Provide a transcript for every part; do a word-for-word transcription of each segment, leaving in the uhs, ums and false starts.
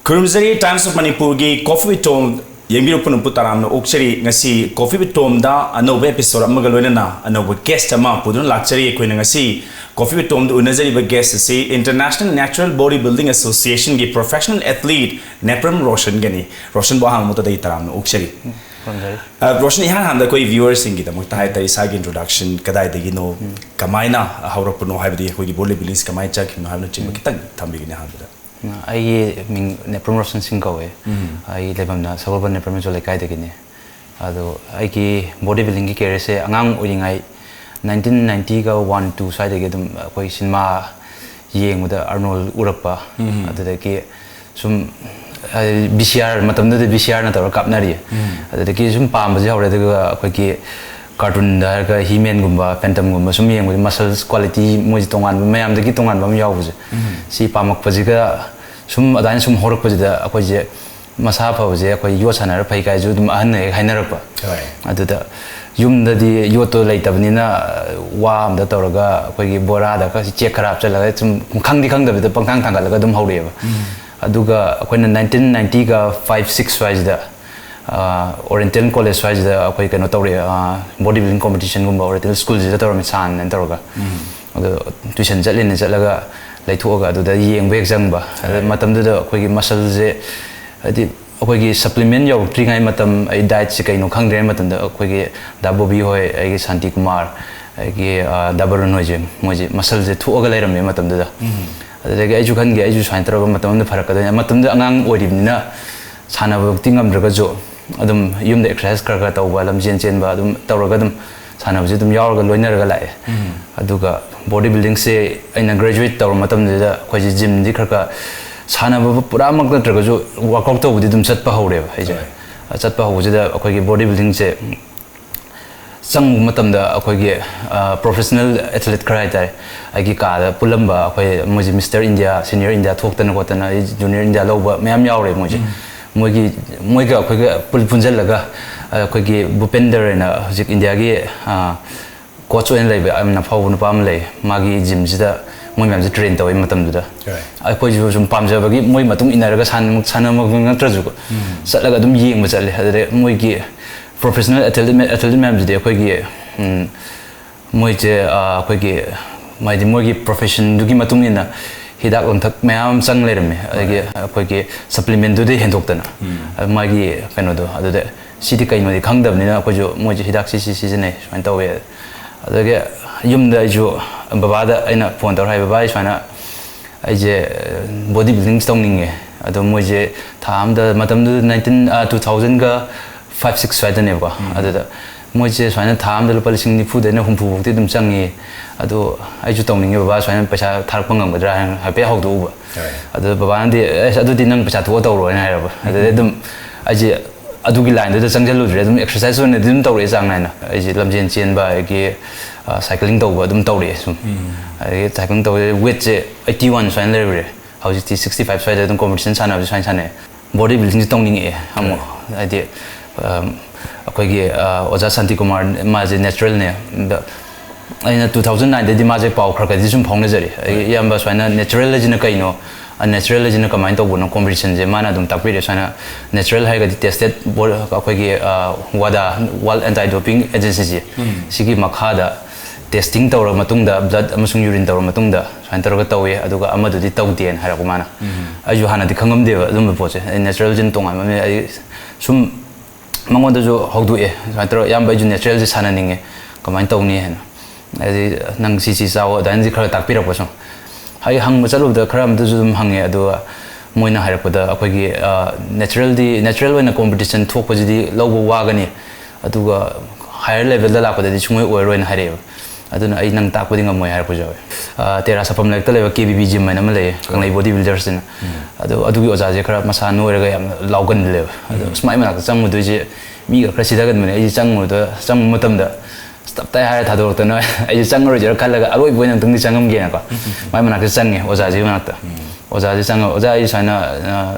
ꯈꯨꯔꯨꯝꯖꯔꯤ Times of Manipurꯒꯤ Coffee with Tom ꯌꯦꯡꯕꯤꯔꯨ ꯄꯨꯝꯅꯃꯛꯄꯨ ꯇꯔꯥꯝꯅ ꯑꯣꯛꯆꯔꯤ꯫ ꯉꯁꯤ Coffee with Tomꯗ ꯑꯅꯧꯕ episode ꯑꯃꯒ ꯂꯣꯏꯅꯅ ꯑꯅꯧꯕ guest ꯑꯃ ꯄꯨꯗꯨꯅ ꯂꯥꯛꯆꯔꯤ꯫ ꯑꯩꯈꯣꯏꯅ ꯉꯁꯤ Coffee with Tomꯗ ꯎꯅꯖꯔꯤꯕ guest ꯑꯁꯤ International Natural Body Building Associationꯒꯤ professional athlete Nepram ꯔꯣꯁꯟꯒꯅꯤ꯫ ꯔꯣꯁꯟꯕꯨ ꯑꯍꯥꯟꯕ ꯃꯛꯇꯗ ꯑꯩ ꯇꯔꯥꯝꯅ ꯑꯣꯛꯆꯔꯤ꯫ ꯈꯨꯔꯨꯝꯖꯔꯤ꯫ ꯑ, ꯔꯣꯁꯟ, ꯏꯍꯥꯟ ꯍꯥꯟꯕꯗ ꯑꯩꯈꯣꯏ viewerꯁꯤꯡꯒꯤꯗꯃꯛꯇ ꯍꯥꯏꯇꯥꯔꯦ, ꯏꯁꯥꯒꯤ introduction ꯀꯗꯥꯏꯗꯒꯤꯅꯣ, ꯀꯃꯥꯏꯅ ꯍꯧꯔꯛꯄꯅꯣ ꯍꯥꯏꯕꯗꯤ ꯑꯩꯈꯣꯏꯒꯤ body buildingꯁꯤ ꯀꯃꯥꯏꯅ ꯆꯠꯈꯤꯕꯅꯣ ꯍꯥꯏꯕꯅꯆꯤꯡꯕ ꯈꯤꯇꯪ ꯊꯝꯕꯤꯒꯅꯤ ꯑꯍꯥꯟꯕꯗ꯫ ꯑꯩꯒꯤ ꯃꯤꯡ ꯅꯦꯄ꯭ꯔꯝ ꯔꯣꯁꯟ ꯁꯤꯡ ꯀꯧꯋꯦ꯫ ꯑꯩ ꯂꯩꯐꯝꯅ ꯁꯒꯣꯜꯕꯟ ꯅꯦꯄ꯭ꯔꯝ ꯏꯟꯖꯣ ꯂꯩꯀꯥꯏꯗꯒꯤꯅꯤ꯫ ꯑꯗꯣ ꯑꯩꯒꯤ body buildingꯒꯤ careerꯁꯦ ꯑꯉꯥꯡ ꯑꯣꯏꯔꯤꯉꯩ nineteen ninetyꯒ one two ꯁ꯭ꯋꯥꯏꯗꯒꯤ ꯑꯗꯨꯝ ꯑꯩꯈꯣꯏ ꯁꯤꯅꯦꯃꯥ ꯌꯦꯡꯕꯗ ꯑꯔꯅꯣꯜ ꯎꯔꯛꯄ, ꯑꯗꯨꯗꯒꯤ ꯁꯨꯝ ꯚꯤ ꯁꯤ ꯑꯥꯔ, ꯃꯇꯝꯗꯨꯗ ꯚꯤ ꯁꯤ ꯑꯥꯔꯅ ꯇꯧꯔꯒ ꯀꯥꯞꯅꯔꯤ꯫ ꯑꯗꯨꯗꯒꯤ ꯁꯨꯝ ꯄꯥꯝꯕꯁꯦ ꯍꯧꯔꯦ꯫ ꯑꯗꯨꯒ ꯑꯩꯈꯣꯏꯒꯤ cartoonꯗ ꯍꯥꯏꯔꯒ He-Manꯒꯨꯝꯕ, Phantomꯒꯨꯝꯕ ꯁꯨꯝ ꯌꯦꯡꯕꯁꯦ muscles quality ꯃꯣꯏꯁꯦ ꯇꯣꯉꯥꯟꯕ, ꯃꯌꯥꯝꯗꯒꯤ ꯇꯣꯉꯥꯟꯕ ꯑꯃ ꯌꯥꯎꯕꯁꯦ, ꯁꯤ ꯄꯥꯝꯃꯛꯄꯁꯤꯒ ꯁꯨꯝ ꯑꯗꯨꯃꯥꯏꯅ ꯁꯨꯝ ꯍꯧꯔꯛꯄꯁꯤꯗ ꯑꯩꯈꯣꯏꯁꯦ ꯃꯁꯥ ꯐꯕꯁꯦ ꯑꯩꯈꯣꯏ ꯌꯣꯠ ꯁꯥꯟꯅꯔ ꯐꯩ ꯀꯥꯏꯁꯨ ꯑꯗꯨꯝ ꯑꯍꯟꯅ ꯍꯦꯛ ꯍꯥꯏꯅꯔꯛꯄ꯫ ꯍꯣꯏ꯫ ꯑꯗꯨꯗ ꯌꯨꯝꯗꯗꯤ ꯌꯣꯠꯇꯣ ꯂꯩꯇꯕꯅꯤꯅ ꯋꯥ ꯑꯝꯗ ꯇꯧꯔꯒ ꯑꯩꯈꯣꯏꯒꯤ ꯕꯣꯔꯥꯗ ꯈꯔ ꯆꯦꯛ ꯈꯔ ꯍꯥꯞꯆꯤꯜꯂꯒ ꯁꯨꯝ ꯈꯪꯗꯤ ꯈꯪꯗꯕꯤꯗ ꯄꯪꯊꯥꯡ ꯊꯥꯡꯒꯠꯂꯒ ꯑꯗꯨꯝ ꯍꯧꯔꯛꯑꯦꯕ꯫ ꯑꯗꯨꯒ ꯑꯩꯈꯣꯏꯅ nineteen ninetyꯒ five six ꯁ꯭ꯋꯥꯏꯁꯤꯗ Oriental College ꯁ꯭ꯋꯥꯏꯁꯤꯗ ꯑꯩꯈꯣꯏ ꯀꯩꯅꯣ ꯇꯧꯔꯛꯑꯦ, body building competitionꯒꯨꯝꯕ Oriental schoolꯁꯤꯗ ꯇꯧꯔꯝꯃꯦ, ꯁꯥꯟꯅ ꯇꯧꯔꯒ꯫ ꯑꯗꯣ tuition ꯆꯠꯂꯤꯅꯦ, ꯆꯠꯂꯒ ꯂꯩꯊꯣꯛꯑꯒ ꯑꯗꯨꯗ ꯌꯦꯡꯕ ꯍꯦꯛ ꯆꯪꯕ꯫ ꯑꯗ ꯃꯇꯝꯗꯨꯗ ꯑꯩꯈꯣꯏꯒꯤ muscleꯁꯦ, ꯍꯥꯏꯗꯤ ꯑꯩꯈꯣꯏꯒꯤ supplement ꯌꯧꯔꯛꯇ꯭ꯔꯤꯉꯩ ꯃꯇꯝ, ꯑꯩ dietꯁꯦ ꯀꯩꯅꯣ ꯈꯪꯗ꯭ꯔꯤꯉꯩ ꯃꯇꯝꯗ ꯑꯩꯈꯣꯏꯒꯤ ꯗꯥ ꯕꯣꯕꯤ ꯍꯣꯏ, ꯑꯩꯒꯤ ꯁꯥꯟꯇꯤ ꯀꯨꯃꯥꯔ, ꯑꯩꯒꯤ ꯗꯥ ꯕꯔꯨꯟ ꯍꯣꯏꯁꯦ, ꯃꯣꯏꯁꯦ muscleꯁꯦ ꯊꯣꯛꯑꯒ ꯂꯩꯔꯝꯃꯦ ꯃꯇꯝꯗꯨꯗ꯫ ꯑꯗꯨꯗꯒꯤ ꯑꯩꯁꯨ ꯈꯟꯒꯦ, ꯑꯩꯁꯨ ꯁꯨꯃꯥꯏꯅ ꯇꯧꯔꯒ ꯃꯇꯝ ꯑꯃꯗ ꯐꯔꯛꯀꯗꯣꯏꯅꯦ꯫ ꯃꯇꯝꯗꯨꯗ ꯑꯉꯥꯡ ꯑꯣꯏꯔꯤꯕꯅꯤꯅ ꯁꯥꯟꯅꯕꯃꯛꯇꯤ ꯉꯝꯗ꯭ꯔꯒꯁꯨ ꯑꯗꯨꯝ ꯌꯨꯝꯗ exercise ꯈꯔ ꯈꯔ ꯇꯧꯕ, ꯂꯝꯖꯦꯟ ꯆꯦꯟꯕ ꯑꯗꯨꯝ ꯇꯧꯔꯒ ꯑꯗꯨꯝ ꯁꯥꯟꯅꯕꯁꯦ ꯑꯗꯨꯝ ꯌꯥꯎꯔꯒ ꯂꯣꯏꯅꯔꯒ ꯂꯥꯛꯑꯦ꯫ ꯑꯗꯨꯒ body buildingꯁꯦ ꯑꯩꯅ graduate ꯇꯧꯔ ꯃꯇꯝꯗꯨꯗ ꯑꯩꯈꯣꯏꯁꯦ gymꯗꯤ ꯈꯔ ꯈꯔ ꯁꯥꯟꯅꯕ ꯄꯨꯔꯥꯃꯛ ꯅꯠꯇ꯭ꯔꯒꯁꯨ workout ꯇꯧꯕꯗꯤ ꯑꯗꯨꯝ ꯆꯠꯄ ꯍꯧꯔꯦꯕ ꯑꯩꯁꯦ꯫ ꯆꯠꯄ ꯍꯧꯕꯁꯤꯗ ꯑꯩꯈꯣꯏꯒꯤ body buildingꯁꯦ ꯆꯪꯕ ꯃꯇꯝꯗ ꯑꯩꯈꯣꯏꯒꯤ professional athlete ꯈꯔ ꯍꯥꯏꯇꯥꯔꯦ, ꯑꯩꯒꯤ ꯀꯥꯗ ꯄꯨꯜꯂꯝꯕ ꯑꯩꯈꯣꯏ, ꯃꯣꯏꯁꯦ Mister India, Senior India ꯊꯣꯛꯇꯅ ꯈꯣꯠꯇꯅ, ꯑꯩ Junior India ꯂꯧꯕ ꯃꯌꯥꯝ ꯌꯥꯎꯔꯦ ꯃꯣꯏꯁꯦ꯫ ꯃꯣꯏꯒꯤ, ꯃꯣꯏꯒ ꯑꯩꯈꯣꯏꯒ ꯄꯨꯟ-, ꯄꯨꯟꯁꯤꯜꯂꯒ ꯑꯩꯈꯣꯏꯒꯤ ꯚꯨꯄꯦꯟꯗꯔ ꯍꯥꯏꯅ ꯍꯧꯖꯤꯛ ꯏꯟꯗꯤꯌꯥꯒꯤ ꯀꯣꯆ ꯑꯣꯏꯅ ꯂꯩꯕ ꯌꯥꯝꯅ ꯐꯥꯎꯕ ꯅꯨꯄꯥ ꯑꯃ ꯂꯩ꯫ ꯃꯥꯒꯤ ꯖꯤꯝꯁꯤꯗ ꯃꯣꯏ ꯃꯌꯥꯝꯁꯦ ꯇ꯭ꯔꯦꯟ ꯇꯧꯋꯤ ꯃꯇꯝꯗꯨꯗ꯫ Right. ꯑꯩꯈꯣꯏꯁꯨ ꯁꯨꯝ ꯄꯥꯝꯖꯕꯒꯤ ꯃꯣꯏ ꯃꯇꯨꯡ ꯏꯟꯅꯔꯒ ꯁꯥꯟꯅ- ꯁꯥꯟꯅꯕꯃꯛ ꯅꯠꯇ꯭ꯔꯁꯨꯀꯣ, ꯆꯠꯂꯒ ꯑꯗꯨꯝ ꯌꯦꯡꯕ ꯆꯠꯂꯦ꯫ ꯑꯗꯨꯗꯩ ꯃꯣꯏꯒꯤ ꯄ꯭ꯔꯣꯐꯦꯁꯅꯦꯜ ꯑꯦꯊꯂꯦꯠ ꯑꯦꯊꯂꯦꯠ ꯃꯌꯥꯝꯁꯤꯗꯤ ꯑꯩꯈꯣꯏꯒꯤ, ꯎꯝ, ꯃꯣꯏꯁꯦ, ꯑ, ꯑꯩꯈꯣꯏꯒꯤ, ꯍꯥꯏꯗꯤ ꯃꯣꯏꯒꯤ ꯄ꯭ꯔꯣꯐꯦꯁꯟꯗꯨꯒꯤ ꯃꯇꯨꯡ ꯏꯟꯅ ꯍꯤꯗꯥꯛ ꯂꯥꯡꯊꯛ ꯃꯌꯥꯝ ꯑꯃ ꯆꯪ ꯂꯩꯔꯝꯃꯦ꯫ ꯑꯗꯒꯤ ꯑꯩꯈꯣꯏꯒꯤ ꯁꯄ꯭ꯂꯤꯃꯦꯟꯗꯨꯗꯤ ꯍꯦꯟꯗꯣꯛꯇꯅ, ꯑ, ꯃꯥꯒꯤ ꯀꯩꯅꯣꯗꯣ, ꯑꯗꯨꯗ ꯁꯤꯗꯤ ꯀꯩꯅꯣꯗꯤ ꯈꯪꯗꯕꯅꯤꯅ ꯑꯩꯈꯣꯏꯁꯨ ꯃꯣꯏꯁꯦ ꯍꯤꯗꯥꯛꯁꯤ ꯁꯤ ꯁꯤꯖꯤꯟꯅꯩ ꯁꯨꯃꯥꯏꯅ ꯇꯧꯋꯦ꯫ ꯑꯗꯒꯤ ꯌꯨꯝꯗ ꯑꯩꯁꯨ ꯕꯕꯥꯗ ꯑꯩꯅ ꯐꯣꯟ ꯇꯧꯔ ꯍꯥꯏ, "ꯕꯕꯥ, ꯑꯩ ꯁꯨꯃꯥꯏꯅ ꯑꯩꯁꯦ ꯕꯣꯗꯤ ꯕꯤꯜꯗꯤꯡ ꯇꯧꯅꯤꯡꯉꯦ"꯫ ꯑꯗꯣ ꯃꯣꯏꯁꯦ ꯊꯥ ꯑꯃꯗ, ꯃꯇꯝꯗꯨꯗ ꯅꯥꯏꯟꯇꯤꯟ, ꯑ, ꯇꯨ ꯊꯥꯎꯖꯟꯒ ꯐꯥꯏꯚ ꯁꯤꯛꯁ ꯁ꯭ꯋꯥꯏꯗꯅꯦꯕꯀꯣ꯫ ꯑꯗꯨꯗ ꯃꯣꯏꯁꯦ ꯁꯨꯃꯥꯏꯅ ꯊꯥ ꯑꯃꯗ ꯂꯨꯄꯥ ꯂꯤꯁꯤꯡ ꯅꯤꯐꯨꯗꯩꯅ ꯍꯨꯝꯐꯨ ꯐꯥꯎꯗꯤ ꯑꯗꯨꯝ ꯆꯪꯉꯤ, ꯑꯗꯣ ꯑꯩꯁꯨ ꯇꯧꯅꯤꯡꯉꯦ ꯕꯕꯥ, ꯁꯨꯃꯥꯏꯅ ꯄꯩꯁꯥ ꯊꯥꯔꯛꯄ ꯉꯝꯒꯗ꯭ꯔꯥ ꯍꯥꯏꯅ ꯍꯥꯏꯐꯦꯠ ꯍꯧꯗꯣꯛꯎꯕ꯫ ꯑꯗꯨꯗ ꯕꯕꯥꯅꯗꯤ, "ꯑꯁ, ꯑꯗꯨꯗꯤ ꯅꯪ ꯄꯩꯁꯥ ꯊꯣꯛꯑ ꯇꯧꯔꯣꯅ" ꯍꯥꯏꯔꯕ꯫ ꯑꯗꯨꯗꯩ ꯑꯗꯨꯝ ꯑꯩꯁꯦ ꯑꯗꯨꯒꯤ ꯂꯥꯏꯟꯗꯨꯗ ꯆꯪꯁꯤꯜꯂꯨꯗ꯭ꯔꯦ, ꯑꯗꯨꯝ ꯑꯦꯛꯁꯔꯁꯥꯏꯁ ꯑꯣꯏꯅꯗꯤ ꯑꯗꯨꯝ ꯇꯧꯔꯛꯑꯦ ꯆꯥꯡ ꯅꯥꯏꯅ꯫ ꯑꯩꯁꯦ ꯂꯝꯖꯦꯟ ꯆꯦꯟꯕ, ꯑꯗꯒꯤ, ꯑ, ꯁꯥꯏꯀ꯭ꯂꯤꯡ ꯇꯧꯕ ꯑꯗꯨꯝ ꯇꯧꯔꯛꯑꯦ ꯁꯨꯝ꯫ ꯑꯗꯒꯤ ꯁꯥꯏꯀ꯭ꯂꯤꯡ ꯇꯧꯕꯁꯦ ꯋꯦꯠꯁꯦ ꯑꯩꯠꯇꯤ ꯋꯥꯟ ꯁꯨꯃꯥꯏꯅ ꯂꯩꯔꯨꯔꯦ꯫ ꯍꯧꯖꯤꯛꯇꯤ ꯁꯤꯛꯁꯇꯤ ꯐꯥꯏꯚ ꯁ꯭ꯋꯥꯏꯗ ꯑꯗꯨꯝ ꯀꯣꯝꯄꯤꯇꯤꯁꯟ ꯁꯥꯟꯅꯕꯁꯦ ꯁꯨꯃꯥꯏꯅ ꯁꯥꯟꯅꯩ꯫ ꯕꯣꯗꯤ ꯕꯤꯜꯗꯤꯡꯁꯦ ꯇꯧꯅꯤꯡꯉꯛꯑꯦ ꯑꯃꯨꯛ꯫ ꯍꯥꯏꯗꯤ, ꯑꯝ, ꯑꯩꯈꯣꯏꯒꯤ, ꯑ, ꯑꯣꯖꯥ ꯁꯥꯟꯇꯤꯀꯨꯃꯥꯔ, ꯃꯥꯁꯦ ꯅꯦꯆꯔꯦꯜꯅꯦ꯫ ꯑꯗ ꯑꯩꯅ ꯇꯨ ꯊꯥꯎꯖꯟ ꯅꯥꯏꯟꯗꯩꯗꯤ ꯃꯥꯁꯦ ꯄꯥꯎ ꯈꯔ ꯈꯔꯗꯤ ꯁꯨꯝ ꯐꯥꯎꯅꯖꯔꯤ꯫ ꯑꯩ, "ꯏꯌꯥꯝꯕ, ꯁꯨꯃꯥꯏꯅ ꯅꯦꯆꯔꯦꯜ ꯍꯥꯏꯁꯤꯅ ꯀꯩꯅꯣ? ꯑ, ꯅꯦꯆꯔꯦꯜ ꯍꯥꯏꯁꯤꯅ ꯀꯃꯥꯏꯅ ꯇꯧꯕꯅꯣ?" ꯀꯣꯝꯄꯤꯇꯤꯁꯟꯁꯦ ꯃꯥꯅ ꯑꯗꯨꯝ ꯇꯥꯛꯄꯤꯔꯦ꯫ ꯁꯨꯃꯥꯏꯅ ꯅꯦꯆꯔꯦꯜ ꯍꯥꯏꯔꯒꯗꯤ ꯇꯦꯁꯇꯦꯠ ꯕꯣ-, ꯑꯩꯈꯣꯏꯒꯤ, ꯑ, ꯋꯥꯗꯥ, ꯋꯥꯔꯜ ꯑꯦꯟꯇꯥꯏ ꯗꯣꯄꯤꯡ ꯑꯦꯖꯦꯟꯁꯤꯁꯦ, ꯁꯤꯒꯤ ꯃꯈꯥꯗ ꯇꯦꯁꯇꯤꯡ ꯇꯧꯔꯕ ꯃꯇꯨꯡꯗ, ꯕ꯭ꯂꯗ ꯑꯃꯁꯨꯡ ꯌꯨꯔꯤꯟ ꯇꯧꯔꯕ ꯃꯇꯨꯡꯗ ꯁꯨꯃꯥꯏꯅ ꯇꯧꯔꯒ ꯇꯧꯋꯦ, ꯑꯗꯨꯒ ꯑꯃꯗꯨꯗꯤ ꯇꯧꯗꯦꯅ ꯍꯥꯏꯔꯛꯄ ꯃꯥꯅ꯫ ꯑꯩꯁꯨ ꯍꯥꯟꯅꯗꯤ ꯈꯪꯉꯝꯗꯦꯕ ꯑꯗꯨꯝꯕ ꯄꯣꯠꯁꯦ꯫ ꯑꯩ ꯅꯦꯆꯔꯦꯜꯁꯤꯅ ꯇꯣꯉꯥꯟꯕ ꯑꯃꯅꯤ꯫ ꯑꯩ ꯁꯨꯝ ꯃꯉꯣꯟꯗꯁꯨ ꯍꯧꯗꯣꯛꯑꯦ, ꯁꯨꯃꯥꯏꯅ ꯇꯧꯔꯒ, "ꯏꯌꯥꯝꯕ, ꯑꯩꯁꯨ ꯅꯦꯆꯔꯦꯜꯁꯦ ꯁꯥꯟꯅꯅꯤꯡꯉꯦ, ꯀꯃꯥꯏꯅ ꯇꯧꯅꯤ?" ꯍꯥꯏꯅ꯫ ꯍꯥꯏꯗꯤ, "ꯅꯪ ꯁꯤ ꯁꯤ ꯆꯥꯎ", ꯑꯗꯨꯃꯥꯏꯅꯗꯤ ꯈꯔ ꯇꯥꯛꯄꯤꯔꯛꯄ ꯁꯨꯝ꯫ ꯑꯩ ꯍꯪꯕ ꯆꯠꯂꯨꯕꯗ ꯈꯔ ꯑꯃꯗꯁꯨ ꯑꯗꯨꯝ ꯍꯪꯉꯦ, ꯑꯗꯨꯒ ꯃꯣꯏꯅ ꯍꯥꯏꯔꯛꯄꯗ ꯑꯩꯈꯣꯏꯒꯤ, ꯑ, ꯅꯦꯆꯔꯦꯜꯗꯤ, ꯅꯦꯆꯔꯦꯜ ꯑꯣꯏꯅ ꯀꯣꯝꯄꯤꯇꯤꯁꯟ ꯊꯣꯛꯄꯁꯤꯗꯤ ꯂꯧꯕ ꯋꯥꯒꯅꯤ, ꯑꯗꯨꯒ ꯍꯥꯌꯔ ꯂꯦꯚꯦꯜꯗ ꯂꯥꯛꯄꯗꯗꯤ ꯁꯨꯡꯑꯣꯏ ꯑꯣꯏꯔꯣꯏꯅ ꯍꯥꯏꯔꯛꯑꯦꯕ꯫ ꯑꯗꯨꯅ ꯑꯩ ꯅꯪ ꯇꯥꯛꯄꯗꯤ ꯉꯝꯃꯣꯏ ꯍꯥꯏꯔꯛꯄꯁꯨ ꯌꯥꯎꯋꯦ꯫ ꯑ, ꯇꯦꯔꯥ ꯁꯥꯐꯝ ꯂꯥꯏꯔꯤꯛꯇ ꯂꯩꯕ ꯀꯦ ꯕꯤ ꯕꯤ ꯖꯤꯝ ꯍꯥꯏꯅ ꯑꯃ ꯂꯩꯌꯦ, ꯀꯪꯂꯩ ꯕꯣꯗꯤ ꯕꯤꯜꯗꯔꯁꯤꯅ꯫ ꯑꯗꯣ ꯑꯗꯨꯒꯤ ꯑꯣꯖꯥꯁꯦ ꯈꯔ ꯃꯁꯥ ꯅꯣꯏꯔꯒ ꯌꯥꯝꯅ ꯂꯥꯎꯒꯟꯕꯅꯦꯕ꯫ ꯑꯗꯣ ꯑꯁ, ꯃꯥꯏ ꯃꯅꯥꯛꯇ ꯆꯪꯉꯨꯗꯣꯏꯁꯦ ꯃꯤꯒ ꯈꯔ ꯁꯤꯊꯒꯟꯕꯅꯦ꯫ ꯑꯩꯁꯦ ꯆꯪꯉꯨꯗ-, ꯆꯪꯕ ꯃꯇꯝꯗ ꯑꯁ, ꯇꯞ ꯇꯥꯏ ꯍꯥꯏꯔ ꯊꯥꯗꯣꯔꯛꯇꯅ ꯑꯩꯁꯦ ꯆꯪꯉꯔꯣꯏꯁꯤꯔ ꯈꯜꯂꯒ ꯑꯔꯣꯏꯕ ꯑꯣꯏꯅ ꯑꯃꯨꯛꯇꯪꯗꯤ ꯆꯪꯉꯝꯒꯦꯅꯀꯣ꯫ ꯃꯥꯏ ꯃꯅꯥꯛꯇ ꯆꯪꯉꯦ, ꯑꯣꯖꯥꯁꯤꯒꯤ ꯃꯅꯥꯛꯇ꯫ ꯑꯣꯖꯥꯁꯤ ꯆꯪꯉ, "ꯑꯣꯖꯥ, ꯑꯩ ꯁꯨꯃꯥꯏꯅ, ꯑ,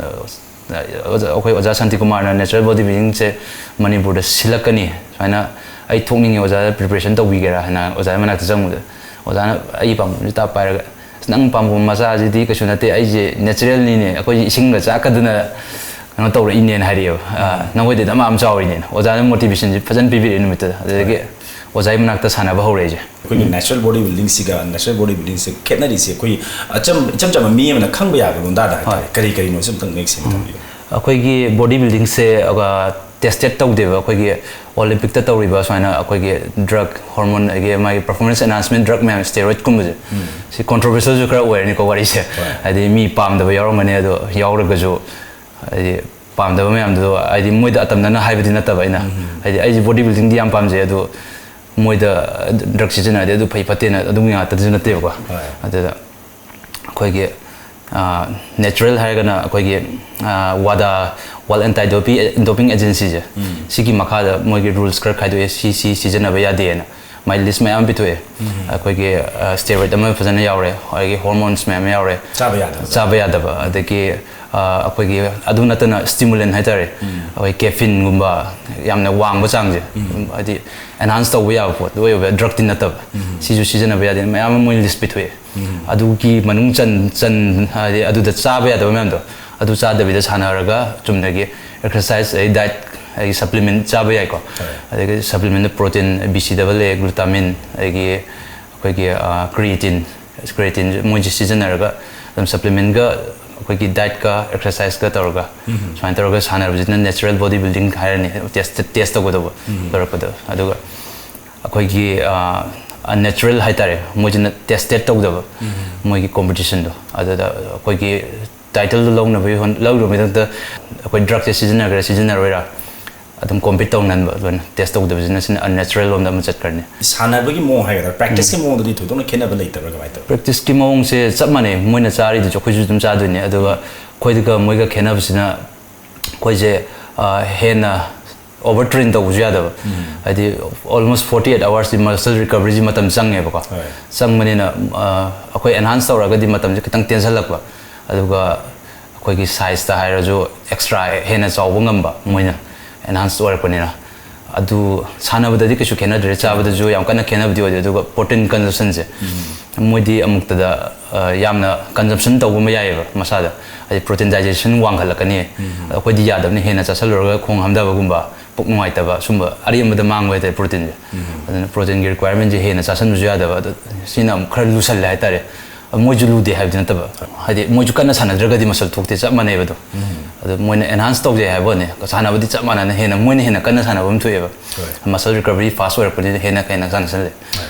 ꯑꯣꯖꯥ, ꯑꯩꯈꯣꯏ ꯑꯣꯖꯥ ꯁꯥꯟꯇꯤꯀꯨꯃꯥꯔꯅ ꯅꯦꯆꯔꯦꯜ ꯕꯣꯗꯤ ꯕꯤꯜꯗꯤꯡꯁꯦ ꯃꯅꯤꯄꯨꯔꯗ ꯁꯤꯜꯂꯛꯀꯅꯤ, ꯁꯨꯃꯥꯏꯅ ꯑꯩ ꯊꯣꯛꯅꯤꯡꯉꯦ, ꯑꯣꯖꯥꯗ preparation ꯇꯧꯕꯤꯒꯦꯔꯥ ꯍꯥꯏꯅ ꯑꯣꯖꯥꯒꯤ ꯃꯅꯥꯛꯇ ꯆꯪꯕꯗ, ꯑꯣꯖꯥꯅ ꯑꯩꯒꯤ ꯄꯥꯝꯕꯣꯝꯁꯤ ꯇꯥꯛꯄ ꯍꯥꯏꯔꯒ, "ꯑꯁ, ꯅꯪ ꯄꯥꯝꯕꯣꯝ ꯃꯆꯥꯁꯤꯗꯤ ꯀꯩꯁꯨ ꯅꯠꯇꯦ, ꯑꯩꯁꯦ naturalꯅꯤꯅꯦ, ꯑꯩꯈꯣꯏꯁꯦ ꯏꯁꯤꯡꯒ ꯆꯥꯛꯀꯗꯅ ꯀꯩꯅꯣ ꯇꯧꯔꯛꯏꯅꯦꯅ" ꯍꯥꯏꯔꯛꯑꯦꯕ꯫ "ꯑ, ꯅꯪꯉꯣꯏꯗꯩꯗꯤ ꯑꯃ ꯑꯃ ꯆꯥꯎꯔꯤꯅꯦꯅ" ꯑꯣꯖꯥꯅ motivationꯁꯦ ꯐꯖꯅ ꯄꯤꯕꯤꯔꯛꯑꯦ ꯅꯨꯃꯤꯠꯇꯨꯗ꯫ ꯑꯗꯨꯗꯒꯤ ꯑꯣꯖꯥꯒꯤ ꯃꯅꯥꯛꯇ ꯁꯥꯟꯅꯕ ꯍꯧꯔꯛꯑꯦ ꯑꯩꯁꯦ꯫ ꯑꯩꯈꯣꯏꯒꯤ natural body buildingꯁꯤꯒ natural body buildingꯁꯦ ꯈꯦꯠꯅꯔꯤꯁꯦ ꯑꯩꯈꯣꯏ ꯑꯆꯝ-, ꯏꯆꯝ ꯆꯝꯕ ꯃꯤ ꯑꯃꯅ ꯈꯪꯕ ꯌꯥꯕ ꯂꯣꯟꯗꯥꯗ ꯍꯥꯏꯇꯥꯔꯦ꯫ ꯍꯣꯏ꯫ ꯀꯔꯤ ꯀꯔꯤꯅꯣꯁꯦ ꯑꯝꯇꯪ ꯃꯌꯦꯛ ꯁꯦꯡꯅ ꯊꯝꯕꯤꯌꯨ꯫ ꯑꯩꯈꯣꯏꯒꯤ body buildingꯁꯦ, ꯑ, tested ꯇꯧꯗꯦꯕ꯫ ꯑꯩꯈꯣꯏꯒꯤ Olympicꯇ ꯇꯧꯔꯤꯕ ꯁꯨꯃꯥꯏꯅ ꯑꯩꯈꯣꯏꯒꯤ drug, hormone, ꯑꯗꯒꯤ ꯃꯥꯒꯤ performance enhancement drug ꯃꯌꯥꯝ, steroidꯀꯨꯝꯕꯁꯦ, ꯁꯤ controversialꯁꯨ ꯈꯔ ꯑꯣꯏꯔꯅꯤꯀꯣ ꯋꯥꯔꯤꯁꯦ꯫ ꯍꯣꯏ꯫ ꯍꯥꯏꯗꯤ ꯃꯤ ꯄꯥꯝꯗꯕ ꯌꯥꯎꯔꯝꯒꯅꯤ, ꯑꯗꯣ ꯌꯥꯎꯔꯒꯁꯨ, ꯍꯥꯏꯗꯤ ꯄꯥꯝꯗꯕ ꯃꯌꯥꯝꯗꯣ, ꯍꯥꯏꯗꯤ ꯃꯣꯏꯗ ꯑꯇꯝꯅꯅ ꯍꯥꯏꯕꯗꯤ ꯅꯠꯇꯕ ꯑꯩꯅ, ꯍꯥꯏꯗꯤ ꯑꯩꯁꯦ body buildingꯗꯤ ꯌꯥꯝ ꯄꯥꯝꯖꯩ, ꯑꯗꯣ ꯃꯣꯏꯗ drug ꯁꯤꯖꯤꯟꯅꯔꯗꯤ ꯑꯗꯨ ꯐꯩ ꯐꯠꯇꯦꯅ ꯑꯗꯨꯝ ꯉꯥꯛꯇꯗꯁꯨ ꯅꯠꯇꯦꯕꯀꯣ꯫ ꯍꯣꯏ꯫ ꯑꯗꯨꯗ ꯑꯩꯈꯣꯏꯒꯤ, ꯑ, natural ꯍꯥꯏꯔꯒꯅ ꯑꯩꯈꯣꯏꯒꯤ, ꯑ, WADA, World Anti Doping, Doping Agencyꯁꯦ, ꯁꯤꯒꯤ ꯃꯈꯥꯗ ꯃꯣꯏꯒꯤ rules ꯈꯔ ꯈꯥꯏꯗꯣꯛꯑꯦ, ꯁꯤ, ꯁꯤ ꯁꯤꯖꯤꯟꯅꯕ ꯌꯥꯗꯦꯅ꯫ ꯃꯥꯏ list ꯃꯌꯥꯝ ꯄꯤꯊꯣꯛꯑꯦ꯫ ꯑꯩꯈꯣꯏꯒꯤ, ꯑ, steroid ꯑꯃ ꯐꯖꯅ ꯌꯥꯎꯔꯦ, ꯑꯗꯒꯤ hormones ꯃꯌꯥꯝ ꯌꯥꯎꯔꯦ꯫ ꯆꯥꯕ ꯌꯥꯗꯕ꯫ ꯆꯥꯕ ꯌꯥꯗꯕ꯫ ꯑꯗꯒꯤ, ꯑ, ꯑꯩꯈꯣꯏꯒꯤ ꯑꯗꯨ ꯅꯠꯇꯅ stimulant ꯍꯥꯏꯇꯥꯔꯦ, ꯑꯩꯈꯣꯏ caffeineꯒꯨꯝꯕ ꯌꯥꯝꯅ ꯋꯥꯡꯕ ꯆꯥꯡꯁꯦ, ꯍꯥꯏꯗꯤ enhance ꯇꯧꯕ ꯌꯥꯕ ꯄꯣꯠ ꯑꯣꯏꯕ, drugꯇꯤ ꯅꯠꯇꯕ, ꯁꯤꯁꯨ ꯁꯤꯖꯤꯟꯅꯕ ꯌꯥꯗꯦ, ꯃꯌꯥꯝ ꯑꯃ ꯃꯣꯏ list ꯄꯤꯊꯣꯛꯑꯦ꯫ ꯑꯗꯨꯒꯤ ꯃꯅꯨꯡ ꯆꯟ-, ꯆꯟ-, ꯍꯥꯏꯗꯤ ꯑꯗꯨꯗ ꯆꯥꯕ ꯌꯥꯗꯕ ꯃꯌꯥꯝꯗꯣ, ꯑꯗꯨ ꯆꯥꯗꯕꯤꯗ ꯁꯥꯟꯅꯔꯒ ꯆꯨꯝꯅꯒꯤ exercise, ꯑꯗꯩ diet, ꯑꯗꯒꯤ supplement ꯆꯥꯕ ꯌꯥꯏꯀꯣ꯫ ꯍꯣꯏ꯫ ꯑꯗꯒꯤ supplementꯇ protein, B C double A, glutamine, ꯑꯗꯒꯤ ꯑꯩꯈꯣꯏꯒꯤ, ꯑ, creatine, creatine ꯃꯣꯏꯁꯦ ꯁꯤꯖꯤꯟꯅꯔꯒ ꯑꯗꯨꯝ supplementꯀ ꯑꯩꯈꯣꯏꯒꯤ dietꯀ exerciseꯀ ꯇꯧꯔꯒ ꯁꯨꯃꯥꯏꯅ ꯇꯧꯔꯒ ꯁꯥꯟꯅꯕꯁꯤꯅ natural body building ꯍꯥꯏꯔꯅꯤ, test, test ꯇꯧꯒꯗꯧꯕ ꯂꯣꯏꯔꯛꯄꯗ꯫ ꯑꯗꯨꯒ ꯑꯩꯈꯣꯏꯒꯤ, ꯑ, unnatural ꯍꯥꯏꯇꯥꯔꯦ, ꯃꯣꯏꯁꯤꯅ tested ꯇꯧꯗꯕ ꯃꯣꯏꯒꯤ competitionꯗꯣ, ꯑꯗꯨꯗ ꯑꯩꯈꯣꯏꯒꯤ titleꯗꯣ ꯂꯧꯅꯕꯒꯤ ꯍꯣꯠ-, ꯂꯧꯅꯕꯒꯤꯗꯃꯛꯇ ꯑꯩꯈꯣꯏ drugꯁꯦ ꯁꯤꯖꯤꯟꯅꯒꯦꯔꯥ ꯁꯤꯖꯤꯟꯅꯔꯣꯏꯔꯥ ꯑꯗꯨꯝ compete ꯇꯧꯅꯍꯟꯕ ꯂꯣꯏꯅ test ꯇꯧꯗꯕꯁꯤꯅ, ꯁꯤꯅ unnatural ꯂꯣꯝꯗ ꯑꯃ ꯆꯠꯈ꯭ꯔꯅꯤ꯫ ꯁꯥꯟꯅꯕꯒꯤ ꯃꯑꯣꯡ ꯍꯥꯏꯒꯗ꯭ꯔꯥ, practiceꯀꯤ ꯃꯑꯣꯡꯗꯗꯤ ꯊꯣꯏꯗꯣꯛꯅ ꯈꯦꯠꯅꯕ ꯂꯩꯇꯕ꯭ꯔꯥ, ꯀꯃꯥꯏꯅ ꯇꯧꯋꯤ? Practiceꯀꯤ ꯃꯑꯣꯡꯁꯦ ꯆꯞ ꯃꯥꯟꯅꯩ, ꯃꯣꯏꯅ ꯆꯥꯔꯤꯗꯨꯁꯨ ꯑꯩꯈꯣꯏꯁꯨ ꯑꯗꯨꯝ ꯆꯥꯗꯣꯏꯅꯦ, ꯑꯗꯨꯒ ꯑꯩꯈꯣꯏꯒ ꯃꯣꯏꯒ ꯈꯦꯠꯅꯕꯁꯤꯅ ꯑꯩꯈꯣꯏꯁꯦ, ꯑ, ꯍꯦꯟꯅ overtrain ꯇꯧꯕꯁꯨ ꯌꯥꯗꯕ꯫ ꯍꯥꯏꯗꯤ almost forty eight hoursꯁꯤ muscle recoveryꯁꯤ ꯃꯇꯝ ꯆꯪꯉꯦꯕꯀꯣ꯫ ꯍꯣꯏ꯫ ꯆꯪꯕꯅꯤꯅ, ꯑ, ꯑꯩꯈꯣꯏ enhance ꯇꯧꯔꯒꯗꯤ ꯃꯇꯝꯁꯦ ꯈꯤꯇꯪ ꯇꯦꯟꯁꯤꯜꯂꯛꯄ, ꯑꯗꯨꯒ ꯑꯩꯈꯣꯏꯒꯤ sizeꯇ ꯍꯥꯏꯔꯁꯨ extra ꯍꯦꯟꯅ ꯆꯥꯎꯕ ꯉꯝꯕ ꯃꯣꯏꯅ enhance ꯑꯣꯏꯔꯛꯄꯅꯤꯅ꯫ ꯑꯗꯨ ꯁꯥꯟꯅꯕꯗꯗꯤ ꯀꯩꯁꯨ ꯈꯦꯠꯅꯗ꯭ꯔꯦ, ꯆꯥꯕꯗꯁꯨ ꯌꯥꯝ ꯀꯟꯅ ꯈꯦꯠꯅꯕꯗꯤ ꯑꯣꯏꯗꯦ꯫ ꯑꯗꯨꯒ protein consumptionꯁꯦ ꯃꯣꯏꯗꯤ ꯑꯃꯨꯛꯇꯗ, ꯑ, ꯌꯥꯝꯅ consumption ꯇꯧꯕ ꯑꯃ ꯌꯥꯏꯑꯕ ꯃꯁꯥꯗ, ꯍꯥꯏꯗꯤ protein digestion ꯋꯥꯡꯈꯠꯂꯛꯀꯅꯤ꯫ ꯑꯗꯣ ꯑꯩꯈꯣꯏꯗꯤ ꯌꯥꯗꯕꯅꯤ, ꯍꯦꯟꯅ ꯆꯥꯁꯤꯜꯂꯨꯔꯒ ꯈꯣꯡ ꯍꯥꯝꯊꯕꯒꯨꯝꯕ, ꯄꯨꯛ ꯅꯨꯡꯉꯥꯏꯇꯕ, ꯁꯨꯝꯕ ꯑꯔꯦꯝꯕꯗ ꯃꯥꯡꯕ ꯍꯥꯏꯇꯥꯔꯦ proteinꯁꯦ꯫ ꯑꯗꯨꯅ proteinꯒꯤ requirementꯁꯦ ꯍꯦꯟꯅ ꯆꯥꯁꯤꯟꯕꯁꯨ ꯌꯥꯗꯕ꯫ ꯑꯗꯣ ꯁꯤꯅ ꯑꯃꯨꯛ ꯈꯔ ꯂꯨꯁꯜꯂꯦ ꯍꯥꯏꯇꯥꯔꯦ꯫ ꯃꯣꯏꯁꯨ ꯂꯨꯗꯦ ꯍꯥꯏꯕꯗꯤ ꯅꯠꯇꯕ, ꯍꯥꯏꯗꯤ ꯃꯣꯏꯁꯨ ꯀꯟꯅ ꯁꯥꯟꯅꯗ꯭ꯔꯒꯗꯤ muscle ꯊꯣꯛꯇꯦ, ꯆꯞ ꯃꯥꯟꯅꯩꯕ ꯑꯗꯨꯝ꯫ ꯑꯗꯣ ꯃꯣꯏꯅ enhance ꯇꯧꯖꯩ ꯍꯥꯏꯕ ꯋꯥꯅꯤ, ꯁꯥꯟꯅꯕꯗꯤ ꯆꯞ ꯃꯥꯟꯅꯅ ꯍꯦꯟꯅ, ꯃꯣꯏꯅ ꯍꯦꯟꯅ ꯀꯟꯅ ꯁꯥꯟꯅꯕ ꯑꯃ ꯊꯣꯛꯑꯦꯕ꯫ Muscle recovery fast ꯑꯣꯏꯔꯛꯄꯅꯤꯅ ꯍꯦꯟꯅ ꯍꯦꯟꯅ ꯁꯥꯟꯅꯁꯜꯂꯦ꯫